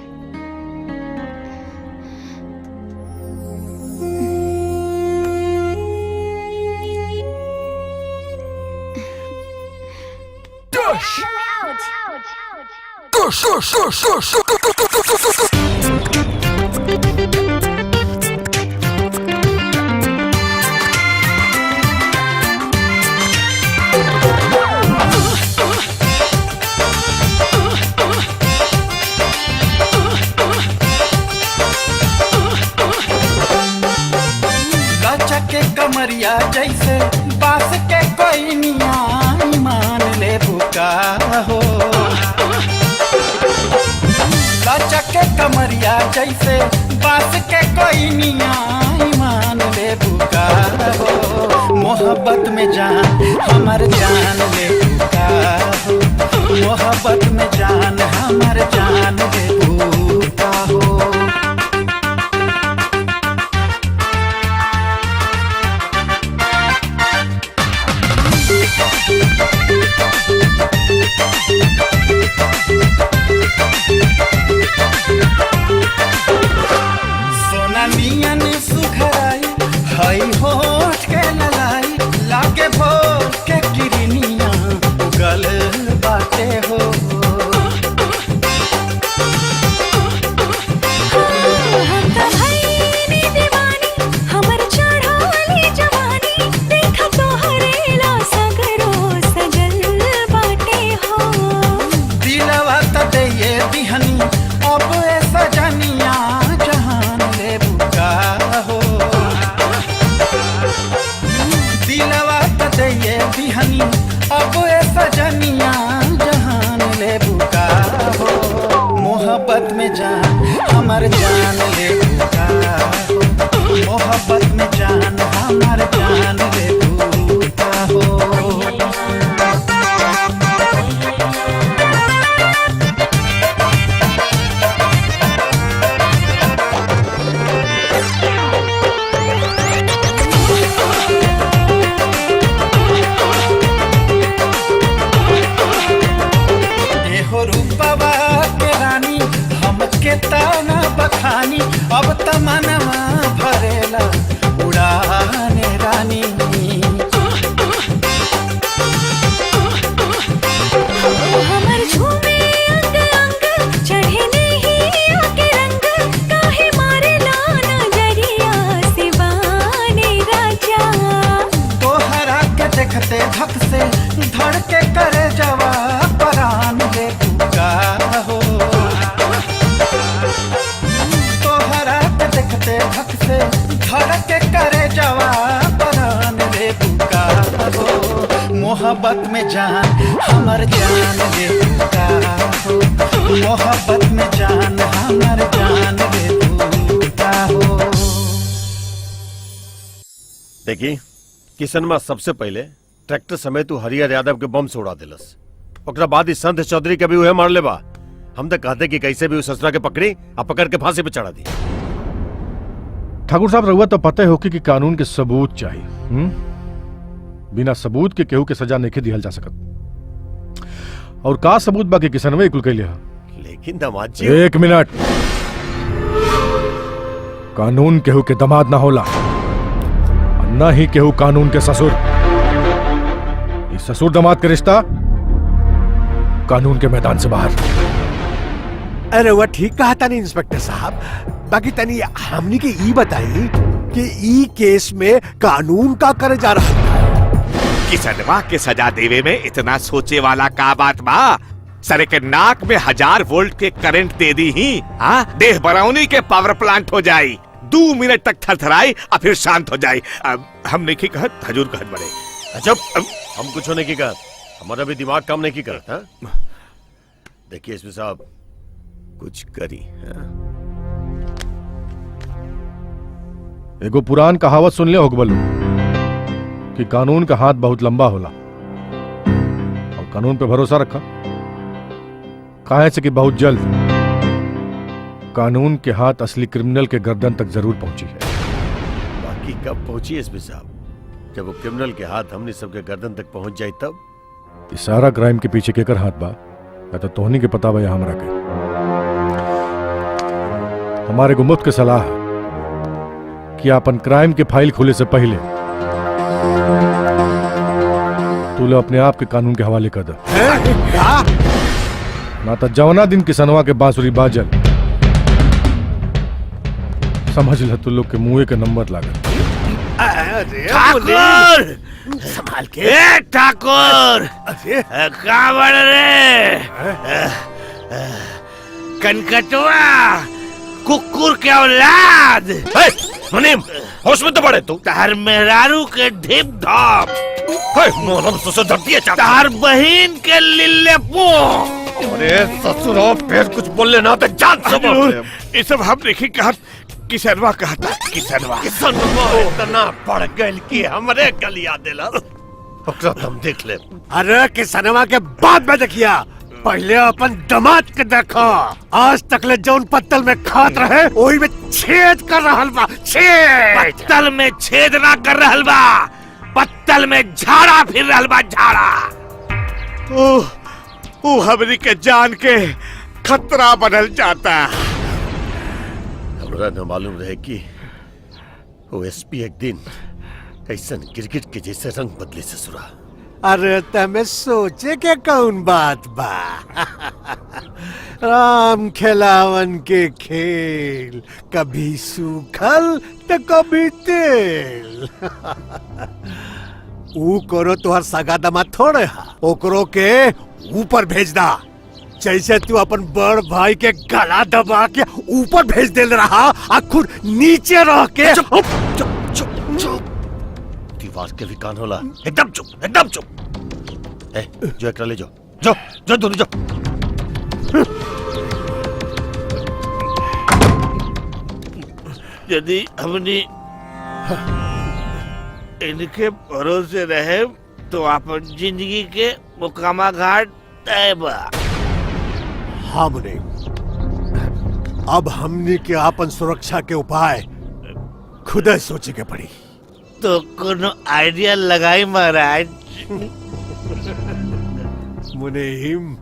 के कमरिया जैसे बास के कोई निया मान ले बुका हो। लचक के कमरिया जैसे बास के कोई निया मान ले बुका हो। मोहब्बत में जान हमर जान ले बुका हो। मोहब्बत में जान हमर जान ले बुका हो। हई होठ के ललाई लागे भोर के किरनिया उगल बाटे हो। हम त भईनी दीवानी, हमर चढ़ाली जवानी, देखा तोहरे ला सगरो सजल बाटे हो। दिलवा त दे दिहनी अब ए सजनिया जहान ले बुका हो। दिलवा त दे दिहनी अब ए सजनिया जहान ले बुका हो। मोहब्बत में जान हमर जान ले बुका हो। मोहब्बत में जान हमर जान ले बुका हो। एहो रूपवा के रानी हमके ताना बखानी अब त मनवा भरेला उड़ाने रानी। हमर झूमे अंग अंग चढ़े नहीं आके रंग, काहे मारे लाना जरिया से बाने राजा। तोहरा के देखते धक से धड़के करे जवा परान ले तुका हो। तोहरा के देखते धक से धड़के करे जवा परान ले तुका हो। मोहब्बत में जान हमर जान ले तुका हो। मोहब्बत में जान हमर जान ले तुका हो। देखी किसनमा सबसे पहले ट्रैक्टर समेत उ हरिहर यादव के बम से उड़ा दिलस। ओकरा बाद ही संत चौधरी के भी उहे मार लेबा। हम तो कहते कि कैसे भी उस ससुरा के पकड़ी आ पकड़ के फांसी पे चढ़ा दी। ठाकुर साहब रउआ तो पता होके कि कानून के सबूत चाहिए। बिना सबूत के केहू के सजा नहीं दिहल जा सकत। और का सबूत बाकी किसनवे कुल कैले हा? लेकिन दामाद जी, एक मिनट, कानून केहू के दमाद ना होला और ना ही केहू कानून के ससुर। ये ससुर दमाद के रिश्ता कानून के मैदान से बाहर। अरे वह ठीक कहा तनी इंस्पेक्टर साहब, बाकी तनी हमनी के ई बताई कि ई केस में कानून का करे जा रहा है। किसनवा के सजा देवे में इतना सोचे वाला का बात बा? सरे के नाक में 1000 वोल्ट के करंट दे दी ही, हाँ देह बरौनी के पावर प्लांट हो जाई। 2 मिनट तक थरथराई और फिर शांत हो जाई। अब हम नहीं कहत, हजूर कहत बड़े। अच्छा, हम कुछ होने की कहत, हमारा भी दिमाग काम नहीं करत। हाँ देखिए एसपी साहब, कुछ करी। हाँ? एगो पुरान कहावत सुन ले होगबलू कि कानून का हाथ बहुत लंबा होला और कानून पे भरोसा रखा, काहे से कि बहुत जल्द कानून के हाथ असली क्रिमिनल के गर्दन तक जरूर पहुंची है। बाकी कब पहुंची एसपी साहब? जब वो क्रिमिनल के हाथ हमने सबके गर्दन तक पहुंच जाए तब। इस सारा क्राइम के पीछे केकर हाथ बा या तो तोहनी के पता बा या हमरा के। हमारे को मुफ्त के सलाह है कि अपन क्राइम के फाइल खोले से पहले तू लो अपने आप के कानून के हवाले कर दे। ना तो जवना दिन किसनवा के बांसुरी बाजल समझ ल तू लोग के मुंह के नंबर लागल। ठाकुर संभाल के, ए ठाकुर कावड़ रे कनकटवा कुकुर के औलाद। मुनीम होश में तो पड़े तू। तार मेहरारू के ढिप धोप, मोहरम ससुर धरती है, तार बहन के लिल्ले पो। अरे ससुर फिर कुछ बोल लेना तो जान सब। ये सब हम नहीं कहत, किसनवा कहता। किसनवा किसनवा इतना पड़ गइल कि हमरे गलिया देला। ओकरा तुम देख ले। अरे किसनवा के बाद में देखिया, पहले अपन दमाद के देखो। आज तक ले जौन पत्तल में खात रहे वही में छेद कर रहल बा। छेद पत्तल में छेद ना कर रहल बा, पत्तल में झाड़ा फिर रहल बा, झाड़ा। ओह हमरी के जान के खतरा बनल जाता। हमरा न मालूम रहे कि वो एसपी एक दिन ऐसा गिरगिट के जैसे रंग बदले ससुरा। अरे तमे सोचे के कौन बात बा। राम खेलावन के खेल, कभी सूखल तो कभी तेल। ऊ करो तुहर सगा दमा थोड़े हा, ओकरो के ऊपर भेज दा। जैसे तू अपन बड़ भाई के गला दबा के ऊपर भेज दे रहा, आ खुद नीचे रह के। चुप चुप चुप चुप, दीवार के भी कान होला। एकदम चुप, एकदम चुप। ए, जो एकरा ले जाओ, जो जो दोनों जो। यदि हमनी इनके भरोसे रहे तो अपन जिंदगी के मुकामा घाट तय बा। हाँ मुने, अब हमनी के आपन सुरक्षा के उपाय खुद सोचे के पड़ी। तो कोनो आइडिया लगाई महाराज? मुनीम,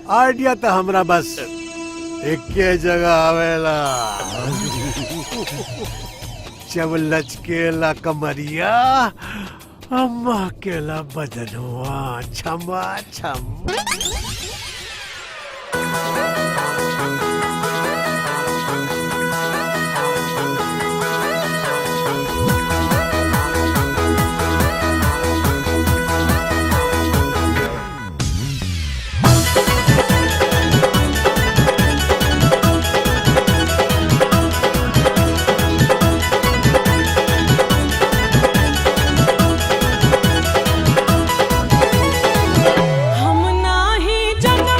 आइडिया तो हमरा बस एक जगह आवेला, जब लचकेला कमरिया अम्मा केला बदनुआ छमा छम। हम नाही जग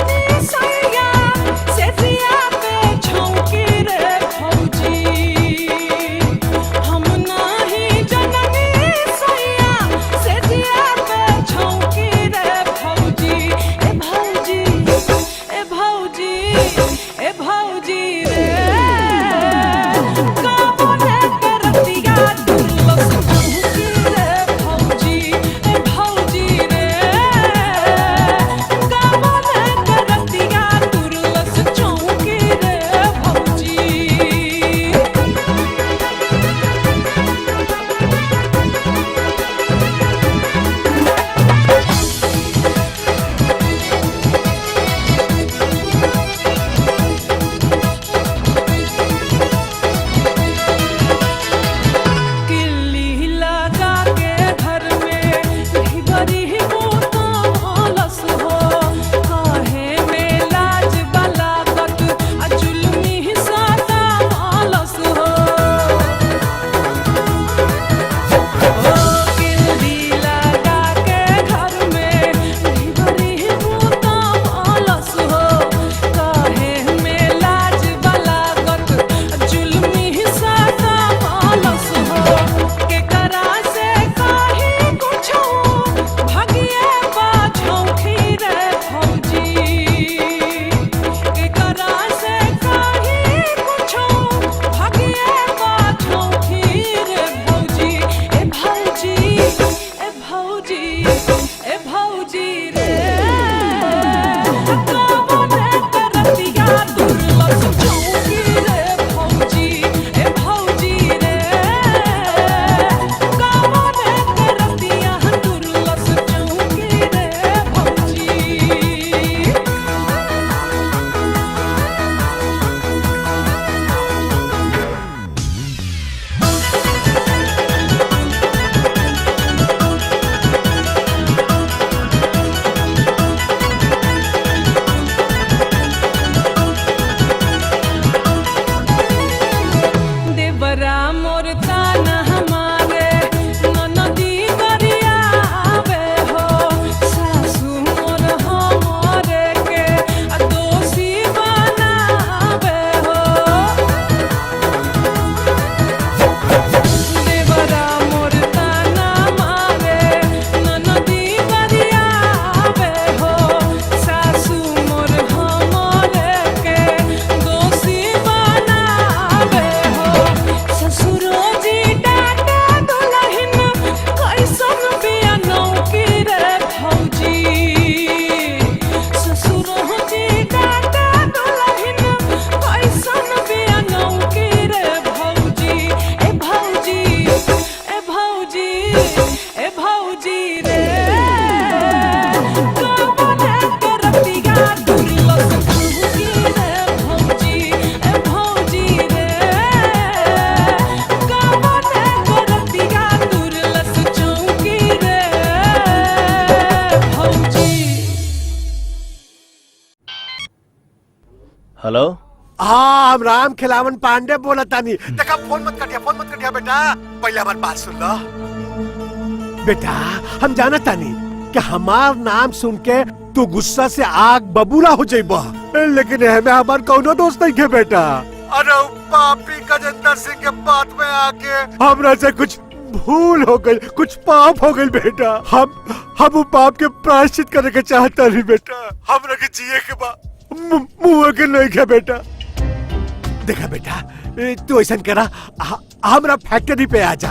हेलो। हाँ, हम राम खिलावन पांडे बोला तानी। देखा फोन मत कटिया, फोन मत कटिया बेटा, पहले हमारी बात सुन लो बेटा। हम जाना तानी कि हमार नाम सुन के तू गुस्सा से आग बबूला हो जाइबा, लेकिन हमें हमार कौनो दोस्त नहीं है बेटा। अरे पापी गजेंद्र सिंह के बात में आके हमरा से कुछ भूल हो गई, कुछ पाप हो गई बेटा। हम वो पाप के प्रायश्चित करे के चाहता नहीं बेटा। हमरा के जिए के बा मुँह के नहीं के बेटा। देखा बेटा, तू ऐसा करा, हमरा फैक्ट्री पे आ जा।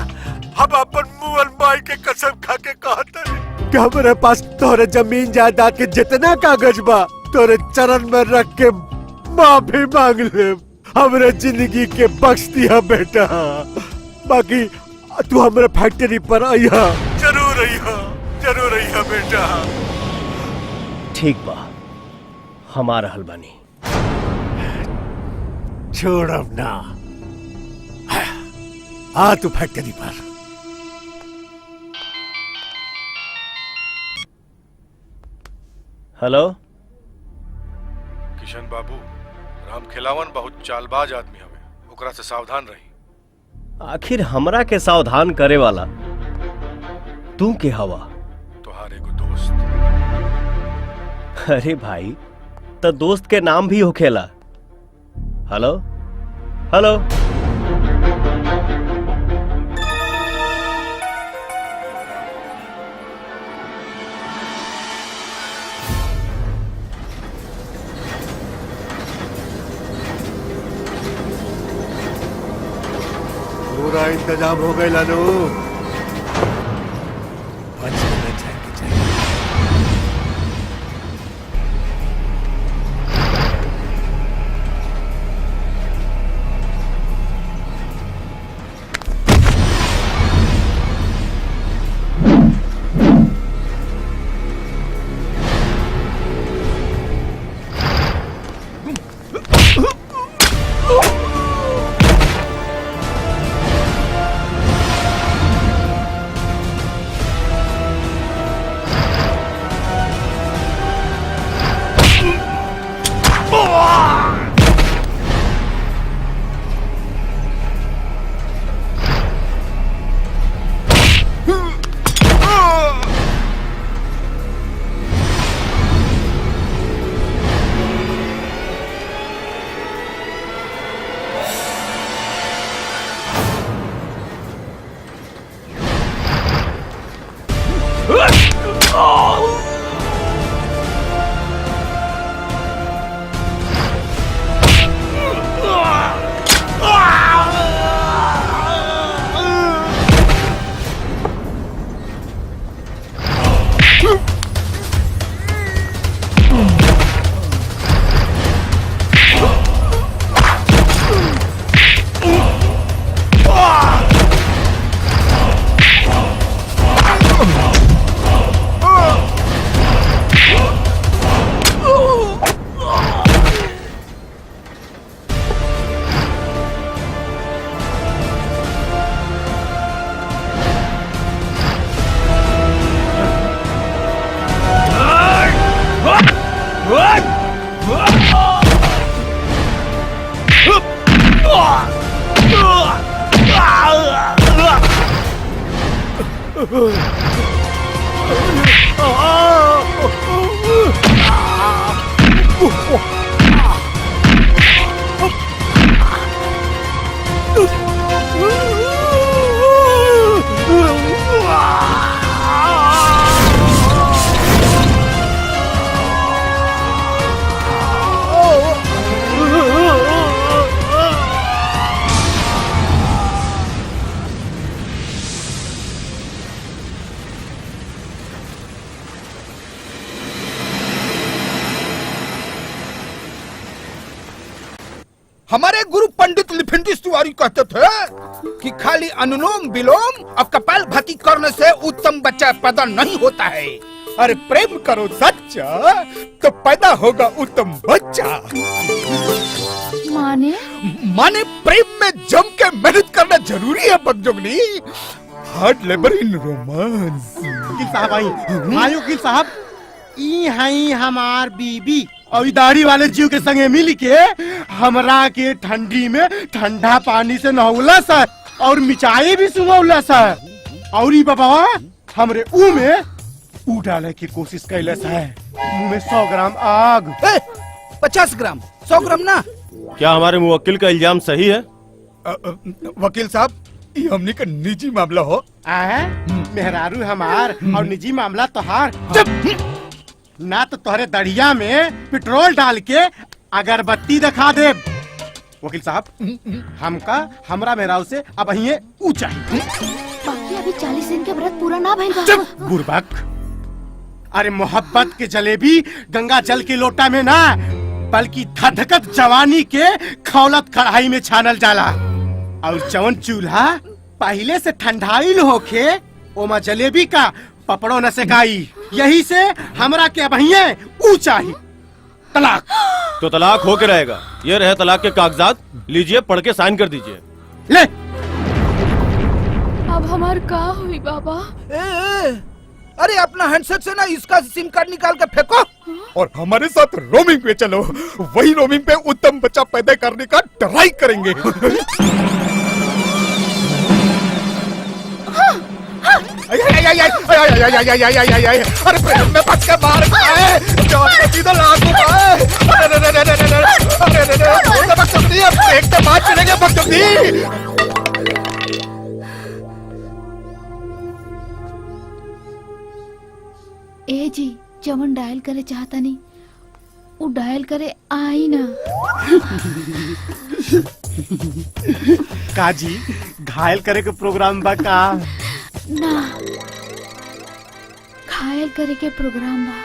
हम अपन मुँह माई के कसम खा के कहता कि हमारे पास तोरे जमीन जायदाद के जितना कागज बा तोरे चरण में रख के माफी मांग ले। हमरे जिंदगी के बख्श दिया बेटा। बाकी तू हमारे फैक्ट्री पर आइहा, जरूर आइहा, जरूर आइहा बेटा। ठीक बा, हम आ रहल बानी। छोड़ अब ना, आ तू फैक्ट्री पर। हेलो किशन बाबू, राम खिलावन बहुत चालबाज आदमी हवे, ओकरा से सावधान रही। आखिर हमरा के सावधान करे वाला तू के हवा? तोहार एगो दोस्त। अरे भाई, तो दोस्त के नाम भी होखेला। Hello hello. पूरा इंतजाम हो गया लालू। हमारे गुरु पंडित लिफिंडिस तिवारी कहते थे कि खाली अनुलोम विलोम और कपाल भाती करने से उत्तम बच्चा पैदा नहीं होता है। अरे प्रेम करो सच्चा तो पैदा होगा उत्तम बच्चा। माने? माने प्रेम में जम के मेहनत करना जरूरी है बगजोगनी। Hard labour in romance. वकील साहब आई, आई वकील साहब, ई हई हमार बीबी। और दाढ़ी वाले जीव के संगे मिल के हमरा के ठंडी में ठंडा पानी से नहौला सर और मिचाई भी सुंगौला सर। और ई बाबा हमरे ऊ में ऊ डाले की कोशिश कैलस है, मुंह में 100 ग्राम आग। 50 ग्राम 100 ग्राम ना। क्या हमारे मुवक्किल का इल्जाम सही है? वकील साहब ये हमनी का निजी मामला हो। मेहरारू हमार और निजी मामला तोहार। ना तो तोहरे दरिया में पेट्रोल डाल के अगरबत्ती दिखा दे। वकील साहब हमका हमरा मेहरारू से अब ये ऊ चाहिए। बाकी अभी 40 दिन के व्रत पूरा ना भइल बा। बुरबक, अरे मोहब्बत के जलेबी गंगा जल के लोटा में ना बल्कि धधकत जवानी के खौलत कढ़ाई में छानल जाला। और जवन चूल्हा पहले से ठंडाइल होके ओमा जलेबी का पपड़ो न सेकाई। यही से हमरा के अबहिये ऊ चाहिए तलाक। तो तलाक होके रहेगा। ये रहे तलाक के कागजात, लीजिए पढ़ के साइन कर दीजिए। ले। अब हमार का हुई बाबा? ए, अरे अपना हैंडसेट से ना इसका सिम कार्ड निकाल के फेंको और हमारे साथ रोमिंग पे चलो। वही रोमिंग पे उत्तम बच्चा पैदा करने का ट्राई करेंगे। अरे प्रेम में फंस के मार खाए, सीधा लाख पाए। अरे अरे अरे अरे अरे अब देखते बात चलेंगे बकचोदी। ए जी जवन डायल करे चाहता नहीं वो डायल करे आई ना। काजी घायल करे के प्रोग्राम बा का? ना घायल करे के प्रोग्राम बा।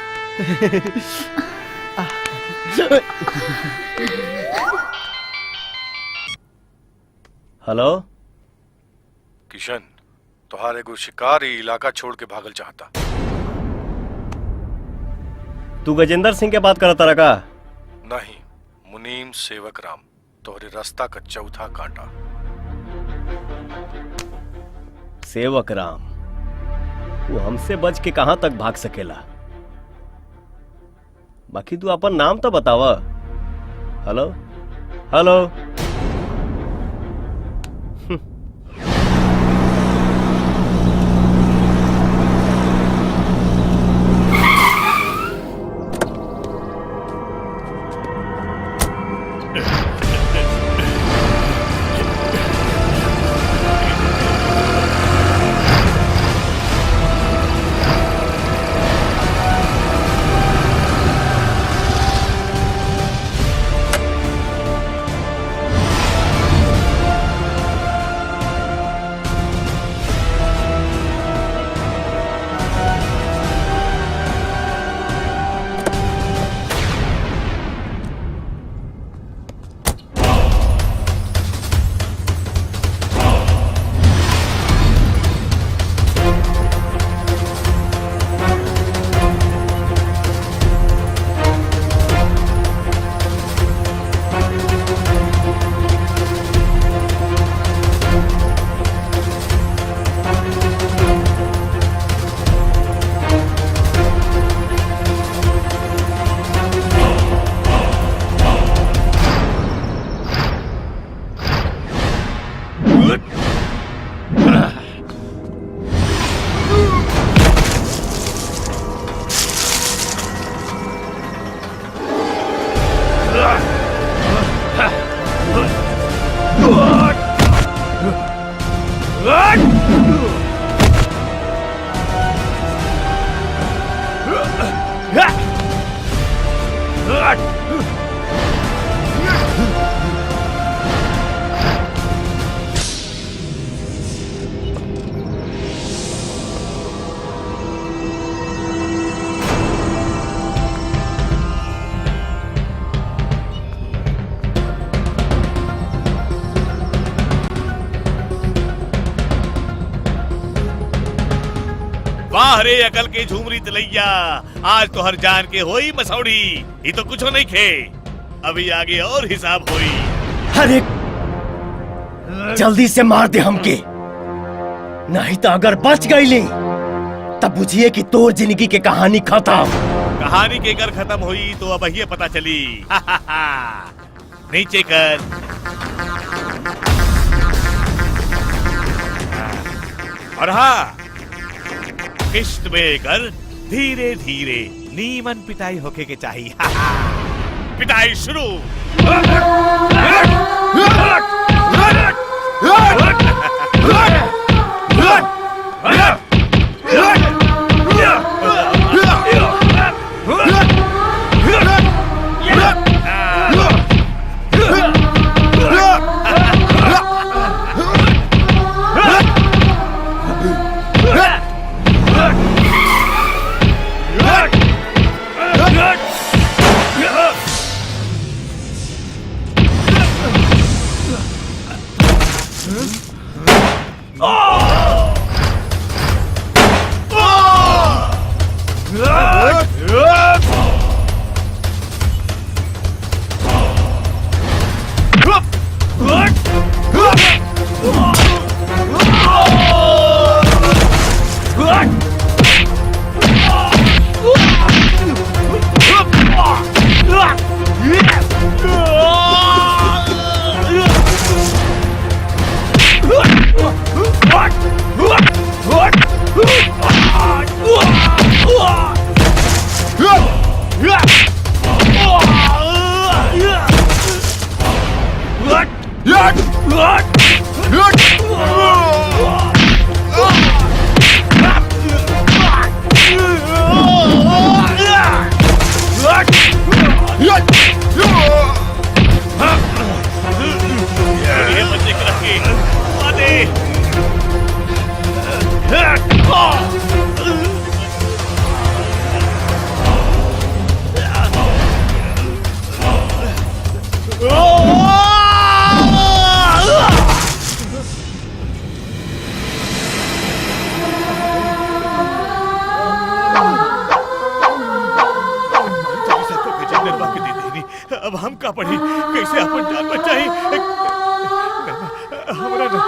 हेलो किशन, तुहार एगो शिकारी इलाका छोड़ के भागल चाहता। तू गजेंद्र सिंह के बात करता रहा? नहीं, मुनीम सेवक राम, तोहरे रास्ता का चौथा कांटा। सेवक राम वो हमसे बच के कहां तक भाग सकेला? बाकी तू अपन नाम तो बतावा। Hello hello. वाह रे अकल के झूमरी तलैया, आज तो हर जान के होई मसौड़ी। ये तो कुछ नहीं खे, अभी आगे और हिसाब होई। अरे जल्दी से मार दे हमके, नहीं तो अगर बच गई ली तब बुझिए कि तोर जिंदगी के कहानी खत्म। कहानी के कर खत्म हुई तो अब ये पता चली। नीचे कर। और हाँ, किश्त में कर धीरे धीरे नीमन पिटाई होके के चाहिए। पिटाई शुरू। अब हम का पड़ी, कैसे अपन जान बचाई? हमरा ना,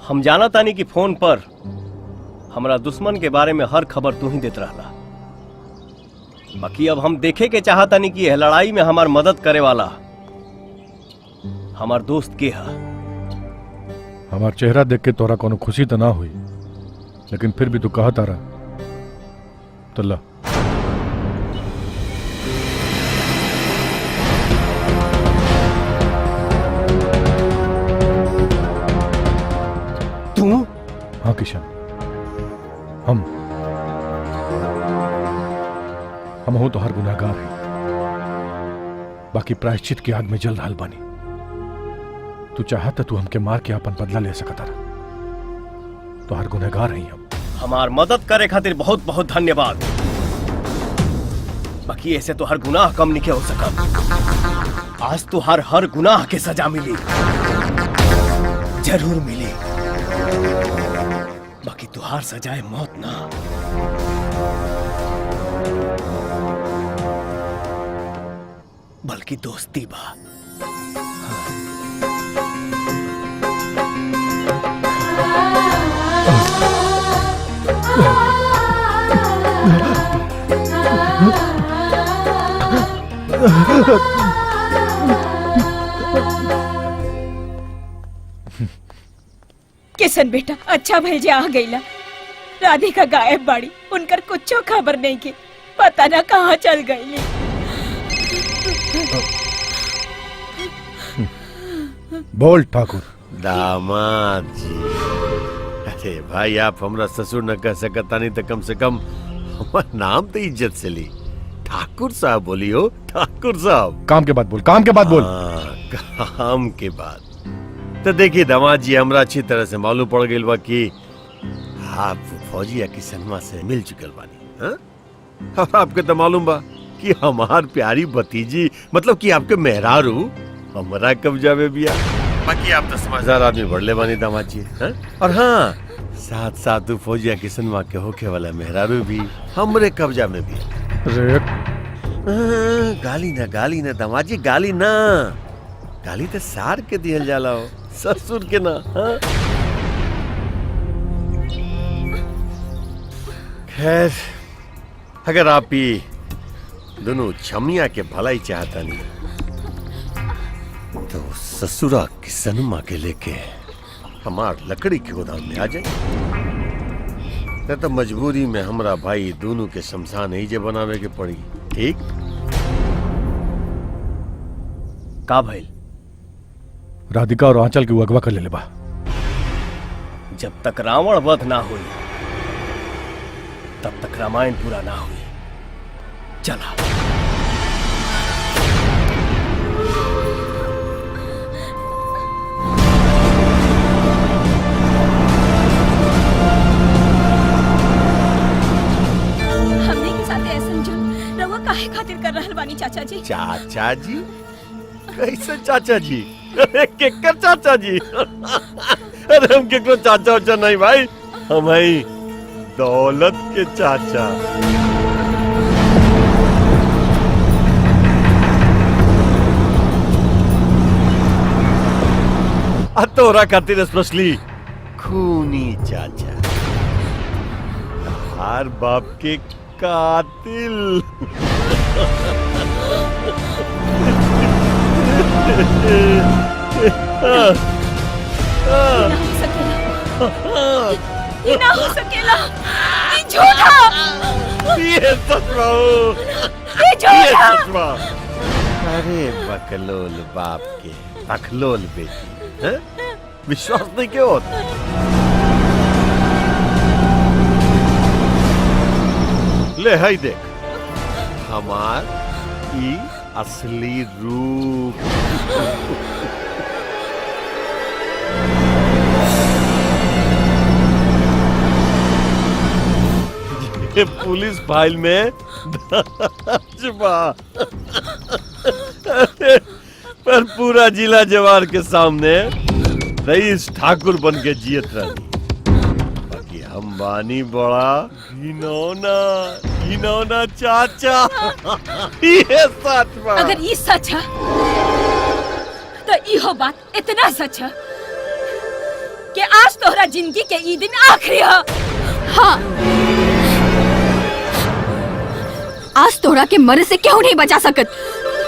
हम जाना तानी कि फोन पर हमरा दुश्मन के बारे में हर खबर तू ही देत रहला। बाकी अब हम देखे के चाहतानी कि यह लड़ाई में हमार मदद करे वाला हमार दोस्त के है। हमार चेहरा देख के तोरा कोनो खुशी तो ना हुई, लेकिन फिर भी तू कहा तारा तो ला। तू? हाँ किशन, हम हो तो हर गुनाहगार हैं, बाकी प्रायश्चित की आग में जल रहा बानी। तू चाहता तू हमके मार के अपन बदला ले सकता रहा, तो हर गुनहगार हैं हम। हमार मदद करे खातिर बहुत बहुत धन्यवाद, बाकी ऐसे तो हर गुनाह कम नहीं हो सका। आज तो हर हर गुनाह के सजा मिली, जरूर मिली, बाकी तुहार सजाए मौत ना। बल्कि दोस्ती बा। किशन बेटा, अच्छा भैया आ गईला। राधिका गायब बाड़ी, उनकर कुछो खबर नहीं की, पता ना कहाँ चल गई। बोल ठाकुर। दामाद जी, अरे भाई आप हमरा ससुर न कह सकता नहीं तो कम से कम हमार नाम तो इज्जत से ली। ठाकुर साहब बोलियो, ठाकुर साहब। काम के बाद बोल, काम के बाद बोल। हाँ, काम के बाद तो देखिए दामाद जी, हमरा अच्छी तरह से मालूम पड़ गई बा कि आप फौजिया किसनमा से मिल चुकल बानी। हाँ? और आपके तो मालूम बा कि हमार प्यारी भतीजी मतलब कि आपके मेहरारू हमरा कब्जा में बिया। बाकी आप तो समझदार आदमी बढ़ले बानी दामाद जी। हाँ? और हाँ, साथ साथ फौजिया किसनमा के होखे वाला मेहरारू भी हमरे कब्जा में बिया। अरे गाली ना, गाली ना दामाद जी, गाली ना। गाली तो सार के दिहल जाला हो, ससुर के ना। हाँ? खैर, अगर आप ही दोनों छमिया के भलाई चाहता नहीं तो ससुरा किसनमा के लेके हमार लकड़ी के गोदाम में आ जाए, न तो मजबूरी में हमरा भाई दोनों के शमशान ही जे बनावे के पड़ी। ठीक का भइल? राधिका और आंचल के अगवा कर ले बा। जब तक रावण वध ना हुई तब तक रामायण पूरा ना हुई। चला। हमने के साथ ऐसा जुल्म रउआ काहे खातिर कर रहल बानी चाचा जी? चाचा जी? कैसे चाचा जी? अरे केकर चाचा जी? अरे हम केकरो चाचा उचा नहीं भाई, हम हैं दौलत के चाचा। तोरा खातिर स्पेशली खूनी चाचा, हर बाप के कातिल। ये ना हो सकेला, ये झूठा, ये सच बाबू, ये झूठा। अरे बकलोल बाप के बकलोल बेटी, हैं? विश्वास नहीं क्यों होता? ले हाई देख हमार ई असली रूप। ये पुलिस फाइल में दर्ज बा, पर पूरा जिला जवार के सामने रईस ठाकुर बन के जियत रही। बाकी हम बानी बड़ा घिनौना घिनौना चाचा। ये सच बा। अगर ये सच है तो इहो बात इतना सच है कि आज तोहरा जिंदगी के ई दिन आखिरी है। हाँ, आज तोहरा के मरे से क्यों नहीं बचा सकत।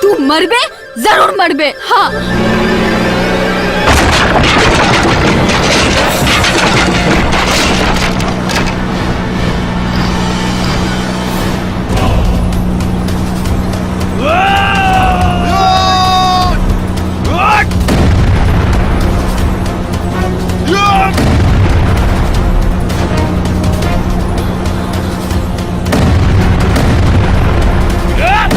तू मरबे, जरूर मरबे। हाँ। Yeah!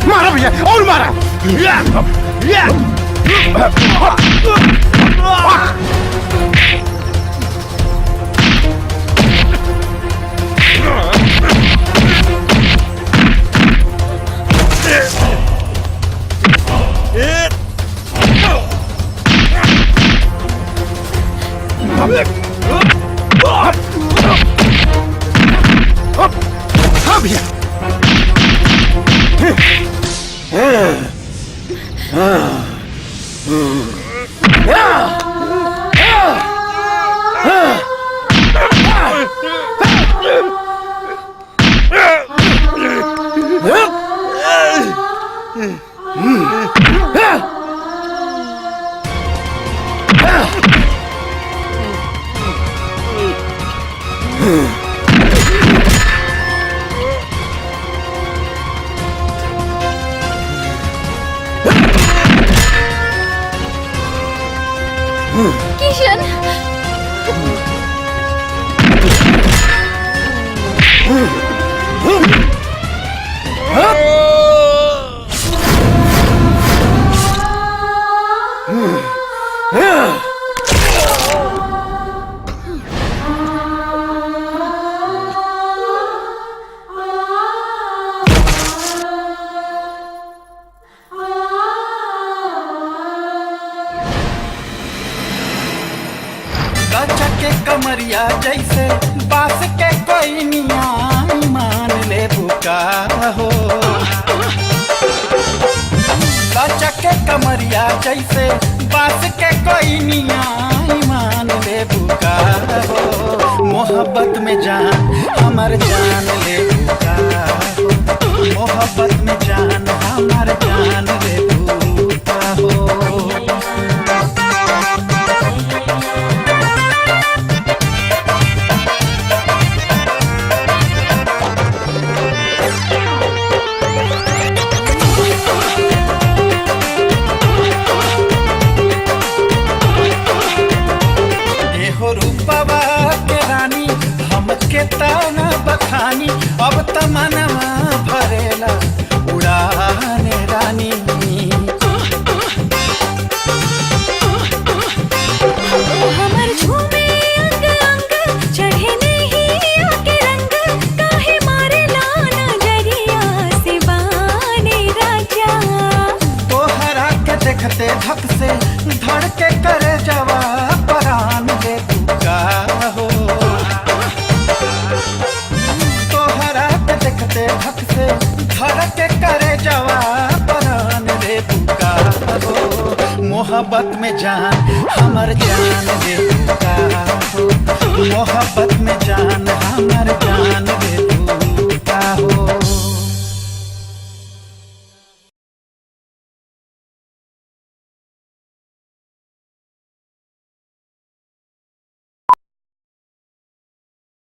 मारा भैया और मारा। हाँ भैया। किशन, गचा के कमरिया जैसे बास के कोई निया मान ले बुका हो। गचा के कमरिया जैसे बास के कोई निया मान ले बुका हो। मोहब्बत में जान हमर जान ले बुका हो। मोहब्बत में जान हमर जान ले बुका हो। एहो रूपवा के रानी हमके ताना बखानी, अब त मनवा भरेला उड़ाने रानी। हमर झूमे अंग अंग चढ़े नहीं आके रंग, काहे मारे लाना जरिया से बाने राजा। तोहरा के देखते धक से धड़के करे जवा परान ले बुका हो। तोहरा के देखते धक से धड़के करे जवा परान ले बुका हो। मोहब्बत में जान हमर जान ले बुका हो। मोहब्बत में जान हमर जान ले।